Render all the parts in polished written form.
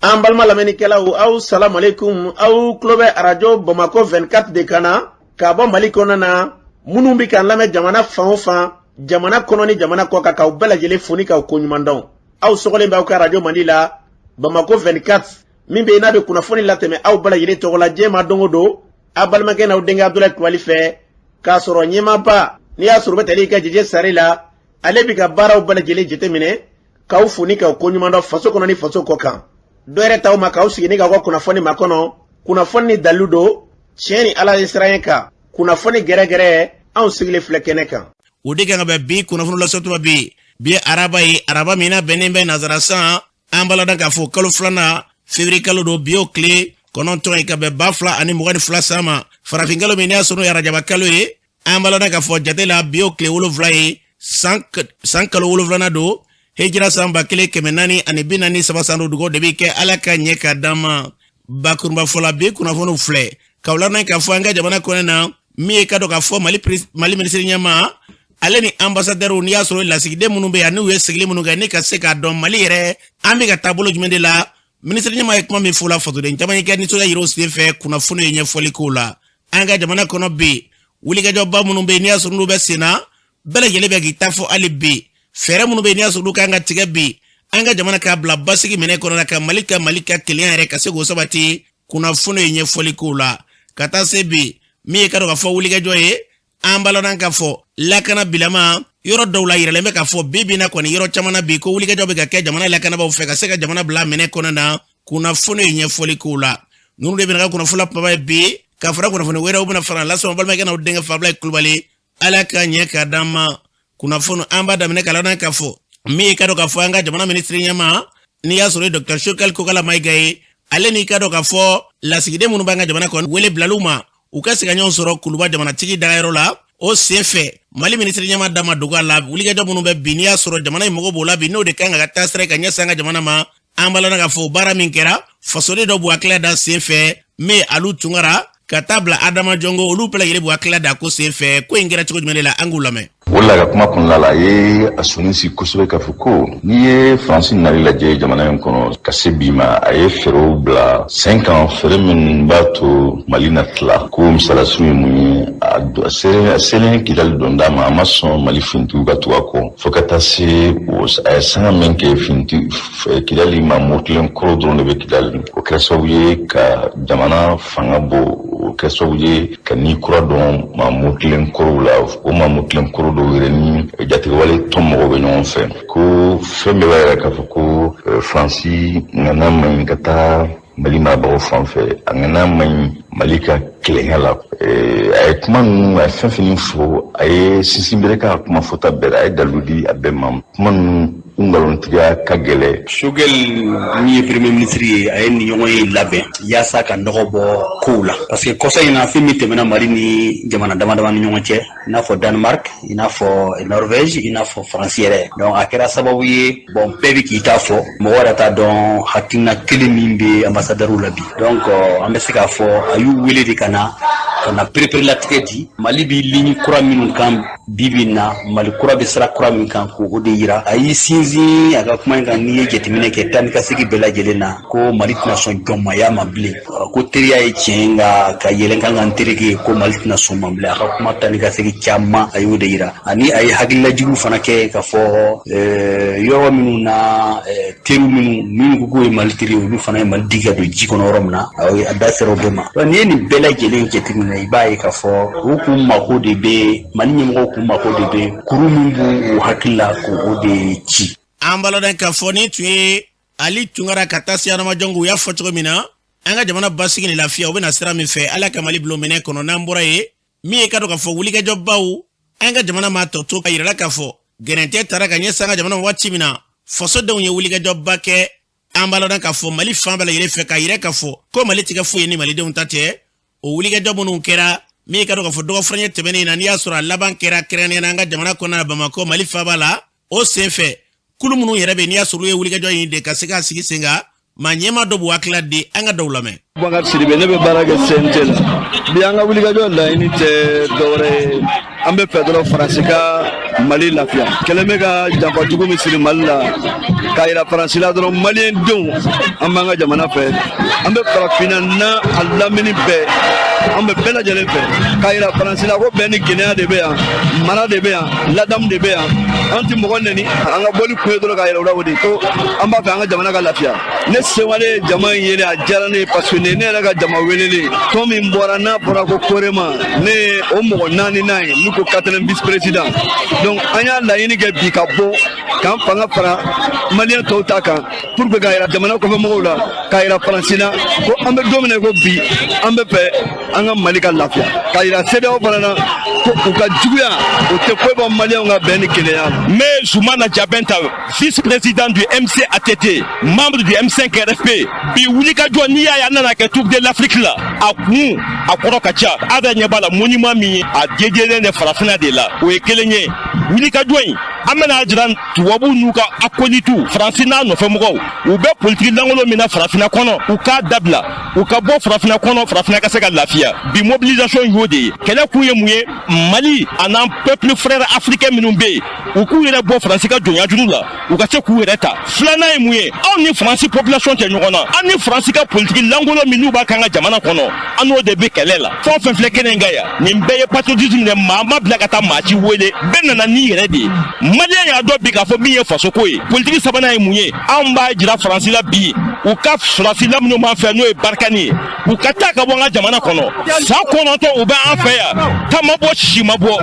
An balima lamɛnnikɛlaw, aw salamualeykum. Aw tulo bɛ Arajo Bamakɔ 24 de kan na k'a bɔ Mali kɔnɔna na. Minnu bɛ k'an lamɛn jamana fan o fan, jamana kɔnɔ ni jamana kɔ kan, k'aw bɛɛ lajɛlen fo ni k'aw koɲuman dɔn. Aw sɔgɔlen bɛ aw ka arajo mandi la, Bamakɔ 24, min bɛ yen n'a bɛ kunnafoni latɛmɛ aw bɛɛ lajɛlen tɔgɔ la diɲɛ ma don o don, aw balimakɛ n'aw denkɛ Abudulayi Kulubali fɛ, k'a sɔrɔ ɲɛmaaba n'i y'a sɔrɔ u bɛ tali kɛ Jeje Sare la, ale bɛ ka baaraw bɛɛ lajɛlen jateminɛ, k'aw fo ni k'aw koɲuman dɔn faso kɔnɔ ni faso kɔ kan. Dɔ yɛrɛ t'aw ma k'aw sigi ni k'aw ka kunnafoni makɔnɔ, kunnafoni ni dalilu don, tiɲɛ ni Ala ye siran kan, kunnafoni gɛrɛgɛrɛ, anw sigilen filɛ kɛnɛ kan. O de kan ka bɛn bi kunnafoni lasɔtuma bi. Bi ye araba ye, araba min n'a bɛnnen bɛ nazara san, an b'a ladɔn k'a fɔ kalo filanan, février kalo don, bi o tile 9 ye, ka bɛn 2022 san ma. Farafin kalo min n'a sɔrɔ ye arajaba kalo ye, an b'a ladɔn k'a fɔ jate la bi o tile 7 ye, san kalo wolonwulanan don, hijira san 1443 san don. Dugawu de bɛ kɛ Ala ka ɲɛ ka d'an ma. Bakurunba fɔla, bi kunnafoniw filɛ k'aw ladɔn k'a fɔ an ka jamana kɔnɔ na, min ye ka dɔn k'a fɔ Mali minisiri ɲɛmaa, ale ni ambassadɛriw, n'i y'a sɔrɔ lasigiden minnu bɛ yan, n'u ye sigili minnu kɛ ni ka se k'a dɔn Mali yɛrɛ an bɛ ka taabolo jumɛn de la. Minisiri ɲɛmaa ye kuma min fɔ la, fasoden caman ye kɛ nisɔndiya yira o sen fɛ. Kunnafoni ye ɲɛfɔli k'o la. An ka jamana kɔnɔ bi, wulikajɔba minnu bɛ yen n'i y'a sɔrɔ n'u bɛ sen na, bɛɛ lajɛlen bɛ k'i ta fɔ hali bi. Fɛɛrɛ minnu bɛ yen n'i y'a sɔrɔ n'u kan ka tigɛ bi, an ka jamana k'a bila basigi minɛ kɔnɔ la, ka Mali ka kelenya yɛrɛ ka se k'o sabati. Kunnafoni ye ɲɛfɔli k'o la. Ka taa se bi, min ye ka dɔn k'a fɔ wulikajɔ ye, an b'a ladɔn k'a fɔ lakana bilama yɔrɔ dɔw la yiralen bɛ k'a fɔ bi bi na kɔni, yɔrɔ caman na bi, ko wulikajɔ bɛ ka kɛ jamana lakanabaaw fɛ ka se ka jamana bila minɛ kɔnɔ na. Kunnafoni ye ɲɛfɔli k'o la. Ninnu de bɛna ka kunnafoni la kumaba ye bi, ka fara kunnafoni wɛrɛw bɛna fara lasɔrɔ. Balimakɛ n'aw denkɛ Fabila Kulubali, Ala ka ɲɛ ka d'an ma. Kunnafoni an b'a daminɛ ka ladɔn k'a fɔ min ye ka dɔn k'a fɔ an ka jamana minisiri ɲɛmaa, n'i y'a sɔrɔ ye Dr Choguel Kokalla Maïga ye, ale n'i ka dɔn k'a fɔ lasigiden minnu b'an ka jamana kɔnɔ, wele bilaliw ma u ka se ka ɲɔgɔn sɔrɔ Kuluba jamanatigi dagayɔrɔ la. O sen fɛ, Mali minisiri ɲɛmaa da ma dogo a la, wulikajɔ minnu bɛ bi, n'i y'a sɔrɔ jamana in mago b'o la bi, n'o de kan ka taa sira ka ɲɛsin an ka jamana ma. An b'a ladɔn k'a fɔ baara min kɛra, fasoden dɔ b'u hakilila da sen fɛ, min Alu Tunkara ka taa bila Adama Jɔngo, olu bɛɛ lajɛlen b'u hakilila da ko sen fɛ. Ko in kɛra cogo jumɛn de la, an k'u lamɛn. O la, ka kuma kɔnɔna la, a ye a sɔnni sigi kosɛbɛ k'a fɔ ko n'i ye Faransi nali lajɛ jamana in kɔnɔ ka se bi ma, a ye fɛɛrɛw bila sen kan, fɛɛrɛ minnu b'a to Mali na tila. Ko misalasun ye mun ye? A selen Kidali donda ma, a ma sɔn Mali finitigiw ka tugu a kɔ fo ka taa se a ye sanga min kɛ finiti Kidali ma, murutilen kɔrɔ dɔrɔn de bɛ Kidali. O kɛra sababu ye ka jamana fanga bɔ, o kɛra sababu ye ka ni kura dɔn maa murutilen kɔrɔw la. O maa murutilen kɔrɔ dɔw yɛrɛ ni jatigɛwale tɔn mɔgɔw bɛ ɲɔgɔn fɛ. Ko fɛn bɛɛ b'a yira k'a fɔ ko Faransi ŋana man ɲi ka taa Mali marabagaw fan fɛ, a ŋana man ɲi Mali ka kelenya la. A ye kuma ninnu, a ye fɛn fɛn fɔ, a ye sinsin bere k'a kuma fɔta bɛɛ la, a ye dalilu di a bɛɛ ma. Kuma ninnu, u nkalontigiya ka gɛlɛ. Choguel min ye premier ministre ye, a ye nin ɲɔgɔn ye labɛn yaasa ka nɔgɔ bɔ kow la, parce que kɔsa in na, fɛn min tɛmɛna Mali ni jamana dama dama ni ɲɔgɔn cɛ, i n'a fɔ Danemark, i n'a fɔ Norvège, i n'a fɔ Faransi yɛrɛ, donc a kɛra sababu ye, bon, bɛɛ bɛ k'i ta fɔ, mɔgɔ yɛrɛ t'a dɔn hakilina kelen min bɛ ambassadeur la bi. Donc an bɛ se k'a fɔ a y'u wele de ka na pereperelatigɛ di Mali bɛ ligne kura minnu kan bi bi in na, Mali kura bɛ sira kura min kan, k'o de yira. A y'i sinsin a ka kuma in kan. N'i ye jateminɛ kɛ taa ni ka segin bɛɛ lajɛlen na, ko Mali tɛna sɔn jɔnmaya ma bilen, ko teriya ye tiɲɛ, nka ka yɛlɛn kan ka n tereke, ko Mali tɛna sɔn ma bilen. A ka kuma taa ni ka segin caman, a y'o de yira. Ani a ye hakililajigiw fana kɛ k'a fɔ yɔrɔ minnu na, teriw minnu ko k'u ye Mali teri ye, olu fana ye Mali digi ka don ji kɔnɔ yɔrɔ min na, a da sera o bɛɛ ma. N'i ye nin bɛɛ lajɛlen jateminɛ, i b'a ye k'a fɔ u k'u mako de bɛ Mali ɲɛmɔgɔw k'u mako de bɛ kuru min b'u hakili la, k'o de ci. An b'a ladɔn k'a fɔ ni tun ye Ali Tunkara ka taa se Adama Jɔngu, u y'a fɔ cogo min na, an ka jamana basigi ni lafiya, u bɛna sira min fɛ, Ala ka Mali bila minɛ kɔnɔ. N'an bɔra yen, min ye ka dɔn k'a fɔ wulikajɔbaw, an ka jamana maa tɔ to ka yirala k'a fɔ gɛrɛntɛ taara ka ɲɛsin an ka jamana waati min na, fasodenw ye wulikajɔba kɛ. An b'a ladɔn k'a fɔ Mali fan bɛɛ lajɛlen fɛ, k'a yira k'a fɔ ko Mali tigɛ foyi ye ni malidenw ta tɛ. O wulikajɔ minnu kɛra, min ye ka dɔn k'a fɔ dɔgɔfurancɛ tɛmɛnen na, n'i y'a sɔrɔ a laban kɛra kɛrɛnkɛrɛnnenya la an ka jamana kɔnɔna na, Bamakɔ, Mali faaba la. O sen fɛ, kulu minnu yɛrɛ bɛ, n'i y'a sɔrɔ olu ye wulikajɔ in de ka se k'a sigi sen kan, maa ɲɛmaa dɔ b'u hakilila di, an ka dɔw lamɛn. Bubakari Sidibe, ne bɛ baara kɛ CNT la. Bi, an ka wulikajɔ laɲini tɛ dɔwɛrɛ ye, an bɛ fɛ dɔrɔn Faransi ka Mali lafiya. Kɛlɛ bɛ ka janfa jugu min siri Mali la, k'a yira Faransi la dɔrɔn, maliyɛn denw, an b'an ka jamana fɛ, an bɛ farafinna n'a a lamini bɛɛ, an bɛ bɛɛ lajɛlen fɛ, k'a yira Faransi la ko bɛn ni kelenya de bɛ yan, mara de bɛ yan, ladamu de bɛ yan. An ti mɔgɔ neni. An ka bɔli kun ye dɔrɔn k'a yira u la o de ko an b'a fɛ an ka jamana ka lafiya. Ne sewale jama in yelen, a diyara ne ye, parce que nin ne yɛrɛ ka jama welelen. Tɔn min bɔra n'a fɔra ko Korema, ne ye o mɔgɔ naaninan ye n'u ko quatrième vice président. Donc an y'a laɲini kɛ bi ka bɔ k'an fanga fara maliyɛn tɔw ta kan pour que k'a yira jamana kɔfɛ mɔgɔw la, k'a yira Faransi la ko an bɛ don min na ko bi, an bɛ fɛ an ka Mali ka lafiya, k'a yira CEDEAO fana na ko u ka juguya o tɛ foyi bɔ maliyɛnw ka bɛn ni kelenya la. Me Zoumana Diabenta, vice-président du MCATT, membre du M5 RFP. Bi wulikajɔ, n'i y'a ye an nana kɛ Tour de l'Afrique la, a kun a kɔrɔ ka ca. A bɛ ɲɛ b'a la, monument min ye, a dédiélen de farafinna de la, o ye kelen ye. Wulikajɔ in, an bɛna jira tubabu n'u ka acolytes, Faransi n'a nɔfɛmɔgɔw, u bɛ politiki lankolon min na farafinna kɔnɔ, u k'a dabila, u ka bɔ farafinna kɔnɔ, farafinna ka se ka lafiya. Bi mobilisation y'o de ye. Kɛlɛ kun ye mun ye? Mali a n'an peuple frère africain minnu bɛ yen, u k'u yɛrɛ bɔ Faransi ka jɔnya juru la, u ka se k'u yɛrɛ ta. Filanan ye mun ye? Anw ni Faransi population tɛ ɲɔgɔn na. An ni Faransi ka politiki lankolon min n'u b'a k'an ka jamana kɔnɔ, an n'o de bɛ kɛlɛ la. Fɛn o fɛn filɛ kɛnɛ in kan yan, nin bɛɛ ye patriotisme de. Maa ma bila ka taa maa ci wele, bɛɛ nana n'i yɛrɛ de ye. Maliyɛn y'a dɔn bi k'a fɔ min ye fasoko ye. Politiki sabanan ye mun ye? Anw b'a jira Faransi la bi, u ka sɔrɔdasi la minnu b'an fɛ, n'o ye Barkhane ye, u ka taa ka bɔ an ka jamana kɔnɔ. San 9 u bɛ an fɛ yan, ta ma bɔ, sisi ma bɔ.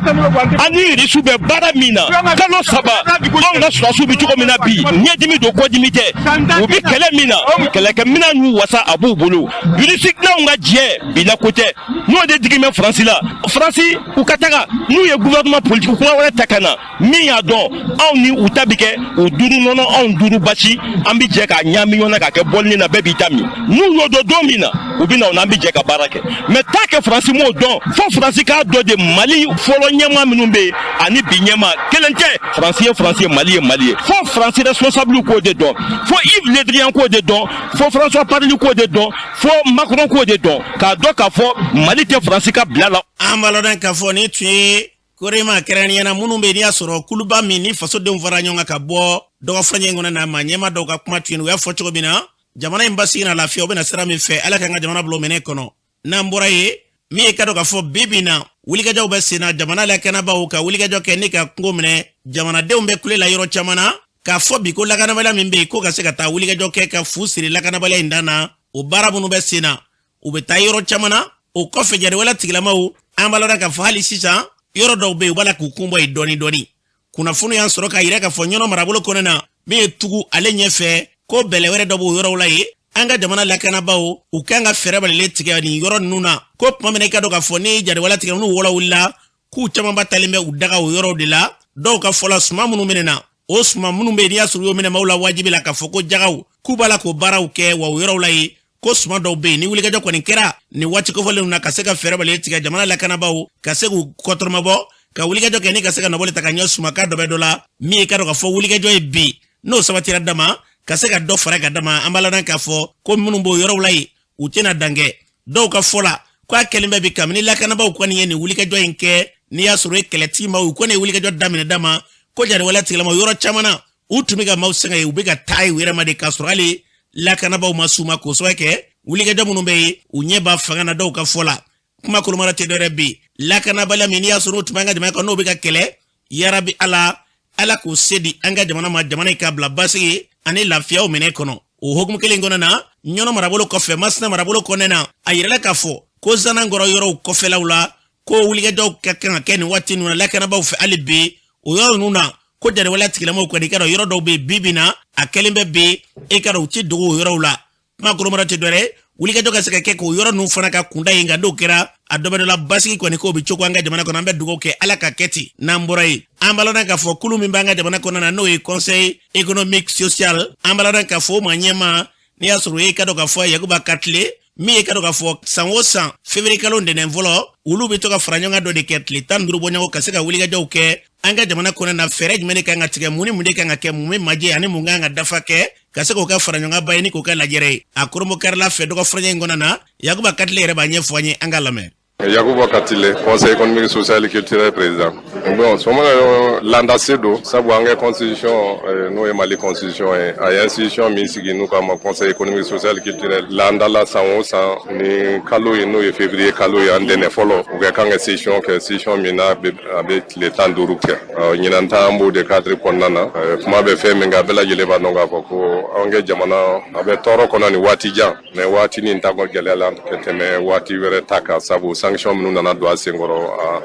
An ni irisiw bɛ baara min na kalo 3, anw ka sɔrɔdasiw bɛ cogo min na bi, ɲɛdimi don, kɔdimi tɛ. U bɛ kɛlɛ min na, kɛlɛkɛminɛn y'u wasa, a b'u bolo. Irisigilanw ka jɛ bi la ko tɛ, n'o de digi bɛ Faransi la. Faransi, u ka taga n'u ye gouvernement politique kura wɛrɛ ta ka na min y'a dɔn, anw ni u ta bi kɛ u duuru nɔnɔ, anw duuru basi, an bi jɛ k'a ɲaami ɲɔgɔn na k'a kɛ bɔlini na, bɛɛ b'i ta min. N'u y'o dɔn don min na, u bɛ na o n'an bi jɛ ka baara kɛ. Mais tant que Faransi m'o dɔn, fo Faransi k'a dɔn de, Mali fɔlɔ ɲɛmaa minnu bɛ yen ani bi ɲɛmaa kelen tɛ. Faransi ye Faransi ye, Mali ye Mali ye. Fo Faransi responsable k'o de dɔn, fo Yves Le Drian k'o de dɔn, fo François Parly k'o de dɔn, fo Macron k'o de dɔn, k'a dɔn k'a fɔ Mali tɛ Faransi ka bila la. An b'a lɔn k'a fɔ nin tun ye Korema, kɛrɛnkɛrɛnnenya na minnu bɛ yen n'i y'a sɔrɔ kuluba min ni fasodenw fara ɲɔgɔn kan ka bɔ dɔgɔfurancɛ in kɔnɔ na, maa ɲɛma dɔw ka kuma tun ye. U y'a fɔ cogo min na, jamana in basigi na lafiya, u bɛna sira min fɛ, Ala k'an ka jamana bila o minɛ kɔnɔ. N'an bɔra yen, min ye ka dɔn k'a fɔ bi bi in na wulikajɔw bɛ sen na, jamana lakanabaaw ka wulikajɔ kɛ ni ka kungo minɛ. Jamanadenw bɛ kule la yɔrɔ caman na k'a fɔ bi ko lakanabaliya min bɛ yen, ko ka se ka taa wulikajɔ kɛ ka fu siri lakanabaliya in dan na. O baara minnu bɛ sen na, u bɛ taa yɔrɔ caman na. O kɔfɛ, jatigɛwale tigilamaw, an b'a lɔn k'a fɔ hali sisan yɔrɔ dɔw bɛ yen, u b'a la k'u kun bɔ yen dɔɔni dɔɔni. Kunnafoni y'an sɔrɔ k'a yira k'a fɔ Ɲɔnɔ marabolo kɔnɔ na, min ye tugu ale ɲɛfɛ, ko bɛlɛ wɛrɛ dɔ b'o yɔrɔw la yen. An ka jamana lakanabaaw, u kan ka fɛɛrɛ balilen tigɛ nin yɔrɔ ninnu na, ko tuma min na i ka dɔn k'a fɔ ni jatigɛwale tigɛ n'u wɔlɔ wulila, k'u camanba talen bɛ u daga o yɔrɔw de la. Dɔw ka fɔ la, suman minnu minɛna, o suman minnu bɛ yen n'i y'a sɔrɔ u y'o minɛ maaw la wajibi la k'a fɔ ko jagaw, k'u b'a la k'o baaraw kɛ wa o yɔrɔw la yen, ko suman dɔw bɛ yen ni wulikajɔ kɔni kɛra nin waati kofɔlenw na ka se ka fɛɛrɛ balilen tigɛ, jamana lakanabaaw ka se k'u kɔtɔrɔmabɔ ka wulikajɔ kɛ ni ka se ka nɔbɔli ta ka ɲɛ sumaka dɔ bɛ dɔ la. Min ye ka dɔn k'a fɔ wulikajɔ ye bi, n'o sabatira dama ka se ka dɔ fara ka dama, an b'a ladɔn k'a fɔ ko minnu b'o yɔrɔw la yen, u tɛna dan kɛ. Dɔw ka fɔ la, ko a kɛlen bɛ bi, kabini lakanabaaw kɔni ye nin wulikajɔ in kɛ, n'i y'a sɔrɔ e kɛlɛtigi maaw, u kɔni ye wulikajɔ daminɛ dama, ko jatigɛwale tigilamaw yɔrɔ caman na, u tun bɛ ka maaw sɛgɛn yen, u bɛ ka taa u yɛrɛ ma de k'a sɔrɔ hali lakanabaaw ma s'u ma, k'o sababu kɛ wulikajɔ minnu bɛ yen, u ɲɛ b'a fanga na. Dɔw ka fɔ la, kuma kolomara tɛ dɔwɛrɛ bi, lakanabaliya min n'i y'a sɔrɔ o tun b'an ka jamana kan, n'o bɛ ka kɛlɛ, yarabi Ala, Ala k'o se di an ka jamana ma, jamana in ka bila basigi ani lafiyaw minɛ kɔnɔ. O hukumu kelen kɔnɔ na, Ɲɔnɔ marabolo kɔfɛ, Masina marabolo kɔnɔna na, a yirala k'a fɔ ko Zanankɔrɔ yɔrɔw kɔfɛlaw la, ko wulikajɔw ka kan ka kɛ nin waati ninnu na lakanabaaw fɛ hali bi o yɔrɔ ninnu na, ko jatigɛwale tigilamaw kɔni, i ka dɔn yɔrɔ dɔw bɛ yen bi bi na, a kɛlen bɛ bi, i ka dɔn u ti dogo o yɔrɔw la. Kuma kolomara tɛ dɔwɛrɛ, wulikajɔ ka se ka kɛ k'o yɔrɔ ninnu fana ka kunda yen. Nka n'o kɛra, a dɔ bɛ dɔ la, basigi kɔni k'o bɛ cogo an ka jamana kɔnɔ. An bɛ dugawu kɛ, Ala ka kɛ ten. N'an bɔra yen, an b'a lɔn k'a fɔ kulu min b'an ka jamana kɔnɔ na, n'o ye Conseil économique social, an b'a lɔn k'a fɔ o ma ɲɛma n'i y'a sɔrɔ o ye ka dɔn k'a fɔ Yakuba Katile, min ye ka dɔn k'a fɔ san o san février kalo ntɛnɛn fɔlɔ, olu bɛ to ka fara ɲɔgɔn kan dɔ de kɛ tile 15 bɔɲɔgɔn ka se ka wulikajɔw kɛ an ka jamana kɔnɔ na. Fɛɛrɛ jumɛn de kan ka tigɛ, mun ni mun de kan ka kɛ, mun bɛ majɛ ani mun kan ka dafa kɛ, ka se k'o kɛ fara ɲɔgɔn ba ye ni k'o kɛ lajɛrɛ ye a koromokarila fɛ dɔgɔ furancɛ in kɔnɔ na. Yakuba Katile yɛrɛ b'a ɲɛfɔ an ye, an ka lamɛn. Yacouba Katile, Conseil économique, social et culturel président. Bon, sɔgɔma landase don, sabu an ka constitution, n'o ye Mali constitution ye, a ye institution min sigi n'u k'a ma Conseil économique, social, culturel, landa la, san o san ni kalo ye, n'o ye février kalo ye, an dɛnɛ fɔlɔ, u ka kan ka session kɛ, session min n'a a bɛ tile 15 kɛ. Ɲinan ta, an b'o de cadre kɔnɔna na. Kuma bɛ fɛn min kan, bɛɛ lajɛlen b'a dɔn k'a fɔ ko an ka jamana a bɛ tɔɔrɔ kɔnɔ ni waati jan, mais waati nin ta kɔ gɛlɛya la ka tɛmɛ waati wɛrɛ ta kan, sabu sanction minnu nana don a senkɔrɔ,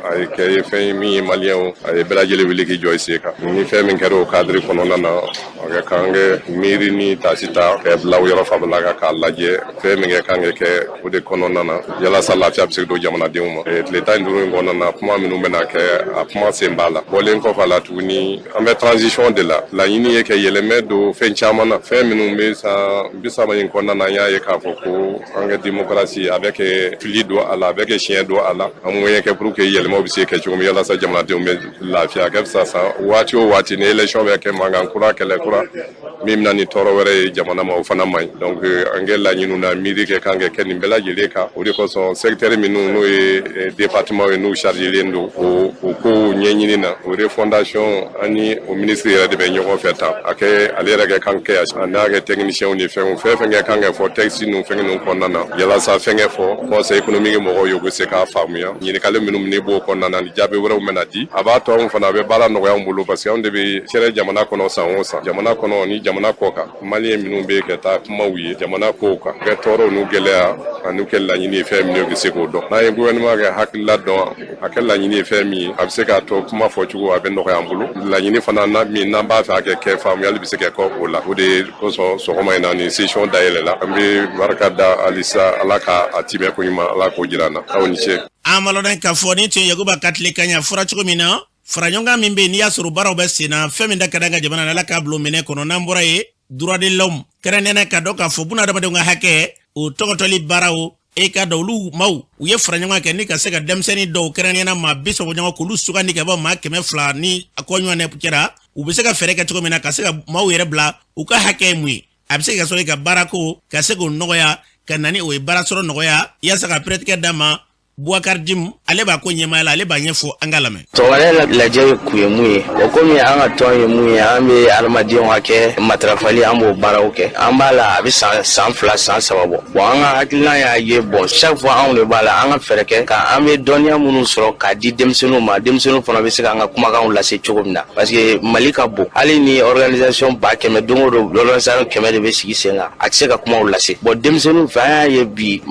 a ye kɛ ye fɛn ye min ye maliyɛnw, a ye bɛɛ lajɛlen wuli k'i jɔ i sen kan. Ni fɛn min kɛra o cadre kɔnɔna na, a ka kan kɛ miiri ni tasi ta ka bila o yɔrɔ fanfɛla kan, k'a lajɛ fɛn min kɛ kan ka kɛ o de kɔnɔna na, yalasa lafiya bɛ se don jamanadenw ma. Tile 15 in kɔnɔna na, kuma minnu bɛna kɛ, a kuma sen b'a la. Bɔlen kɔfɛ a la tuguni, an bɛ transition de la. Laɲini ye ka yɛlɛmɛ don fɛn caman na, fɛn minnu bɛ san 30 in kɔnɔna na, an y'a ye k'a fɔ ko an ka démocratie a bɛ kɛ fili don a la, a bɛ kɛ siɲɛ don a la. An moyen kɛ pour que yɛlɛmaw bɛ se kɛ cogo min, yalasa jamanadenw bɛ lafiya. A kɛ fisa san waati o waati ni élection bɛ kɛ, mankan kura, kɛlɛ kura min bɛna ni tɔɔrɔ wɛrɛ ye jamana ma, o fana man ɲi. Donc an kɛ laɲiniw na miiri kɛ kan ka kɛ nin bɛɛ lajɛlen kan. O de kosɔn, secteur minnu n'o ye département ye, n'u chargelen don o kow ɲɛɲini na, o refondation, ani o ministre yɛrɛ de bɛ ɲɔgɔn fɛ tan. A kɛ ale yɛrɛ kɛ kan kɛ, a n'a kɛ technicien ni fɛnw, fɛn fɛn kɛ kan kɛ fɔ texte ninnu, fɛn ninnu kɔnɔna na, yalasa fɛn kɛ fɔ conseil économique mɔgɔw ye, u bɛ se k'a faamuya. Ɲininkali minnu ni b'o kɔnɔna na, ni jaabi wɛrɛw bɛna di, a b'a to anw fana a bɛ baara nɔgɔya anw bolo, parce que anw de bɛ sɛrɛ jamana kɔnɔ san o san, jamana kɔnɔ ni jamana kɔ kan, maliyɛn minnu bɛ ka taa kumaw ye jamana kow kan, kɛ tɔɔrɔw n'u gɛlɛya ani kɛ laɲini ye fɛn min ye, u bɛ se k'o dɔn. N'an ye gouvernement kɛ hakilila dɔn, a kɛ laɲini ye fɛn min ye, a bɛ se k'a to kuma fɔcogo a bɛ nɔgɔya an bolo. Laɲini fana na min n'an b'a fɛ a kɛ kɛ, faamuyali bɛ se ka kɛ o la. O de kosɔn, sɔgɔma in na, ni session dayɛlɛ la, an bɛ barika da halisa Ala ka a timɛ ko ɲuman, Ala k'o jira an na. Aw ni ce. An balɔdɔn k'a fɔ ni tun ye Yakuba ka tile kaɲa fɔra cogo min na, fara ɲɔgɔnkan min bɛ yen, n'i y'a sɔrɔ baaraw bɛ sen na, fɛn min da ka d'an ka jamana na, Ala k'a bila o minɛ kɔnɔ. N'an bɔra yen, droit de l'homme, kɛrɛnkɛrɛnnenya ka dɔn k'a fɔ bunadamadenw ka hakɛ o tɔgɔtɔli baaraw, e ka dɔn olu maaw u ye fara ɲɔgɔn kɛ ni ka se ka denmisɛnnin dɔw, kɛrɛnkɛrɛnnenya maa 30 ɲɔgɔn, k'olu sugandi ka bɔ maa 200 ni a kɔ ɲɔgɔn kɛra, u bɛ se ka fɛɛrɛ kɛ cogo min na ka se ka maaw yɛrɛ bila u ka hakɛ ye mun ye, a bɛ se ka sɔrɔ ka baarako ka se k'o nɔgɔya, ka na ni o ye baara sɔrɔ nɔgɔya, yaasa ka pɛrɛtigɛ d'a ma. Boubacar Jim, ale b'a ko ɲɛmaaya la, ale b'a ɲɛfɔ, an ka lamɛn. Sɔgɔmada lajɛ kun ye mun ye? O komi an ka tɔn ye mun ye, an bɛ adamadenw hakɛ matarafali, an b'o baaraw kɛ. An b'a la, a bɛ san 2, san 3 bɔ. Bon, an ka hakilina y'a ye, bon, chaque fois anw de b'a la, an ka fɛɛrɛ kɛ ka an bɛ dɔnniya minnu sɔrɔ k'a di denmisɛnninw ma, denmisɛnninw fana bɛ se k'an ka kumakanw lase cogo min na, parce que Mali ka bon. Hali ni organisation 100 000, don o don organisation 100 de bɛ sigi sen kan, a tɛ se ka kumaw lase. Bon, denmisɛnninw fɛ, an y'a ye bi,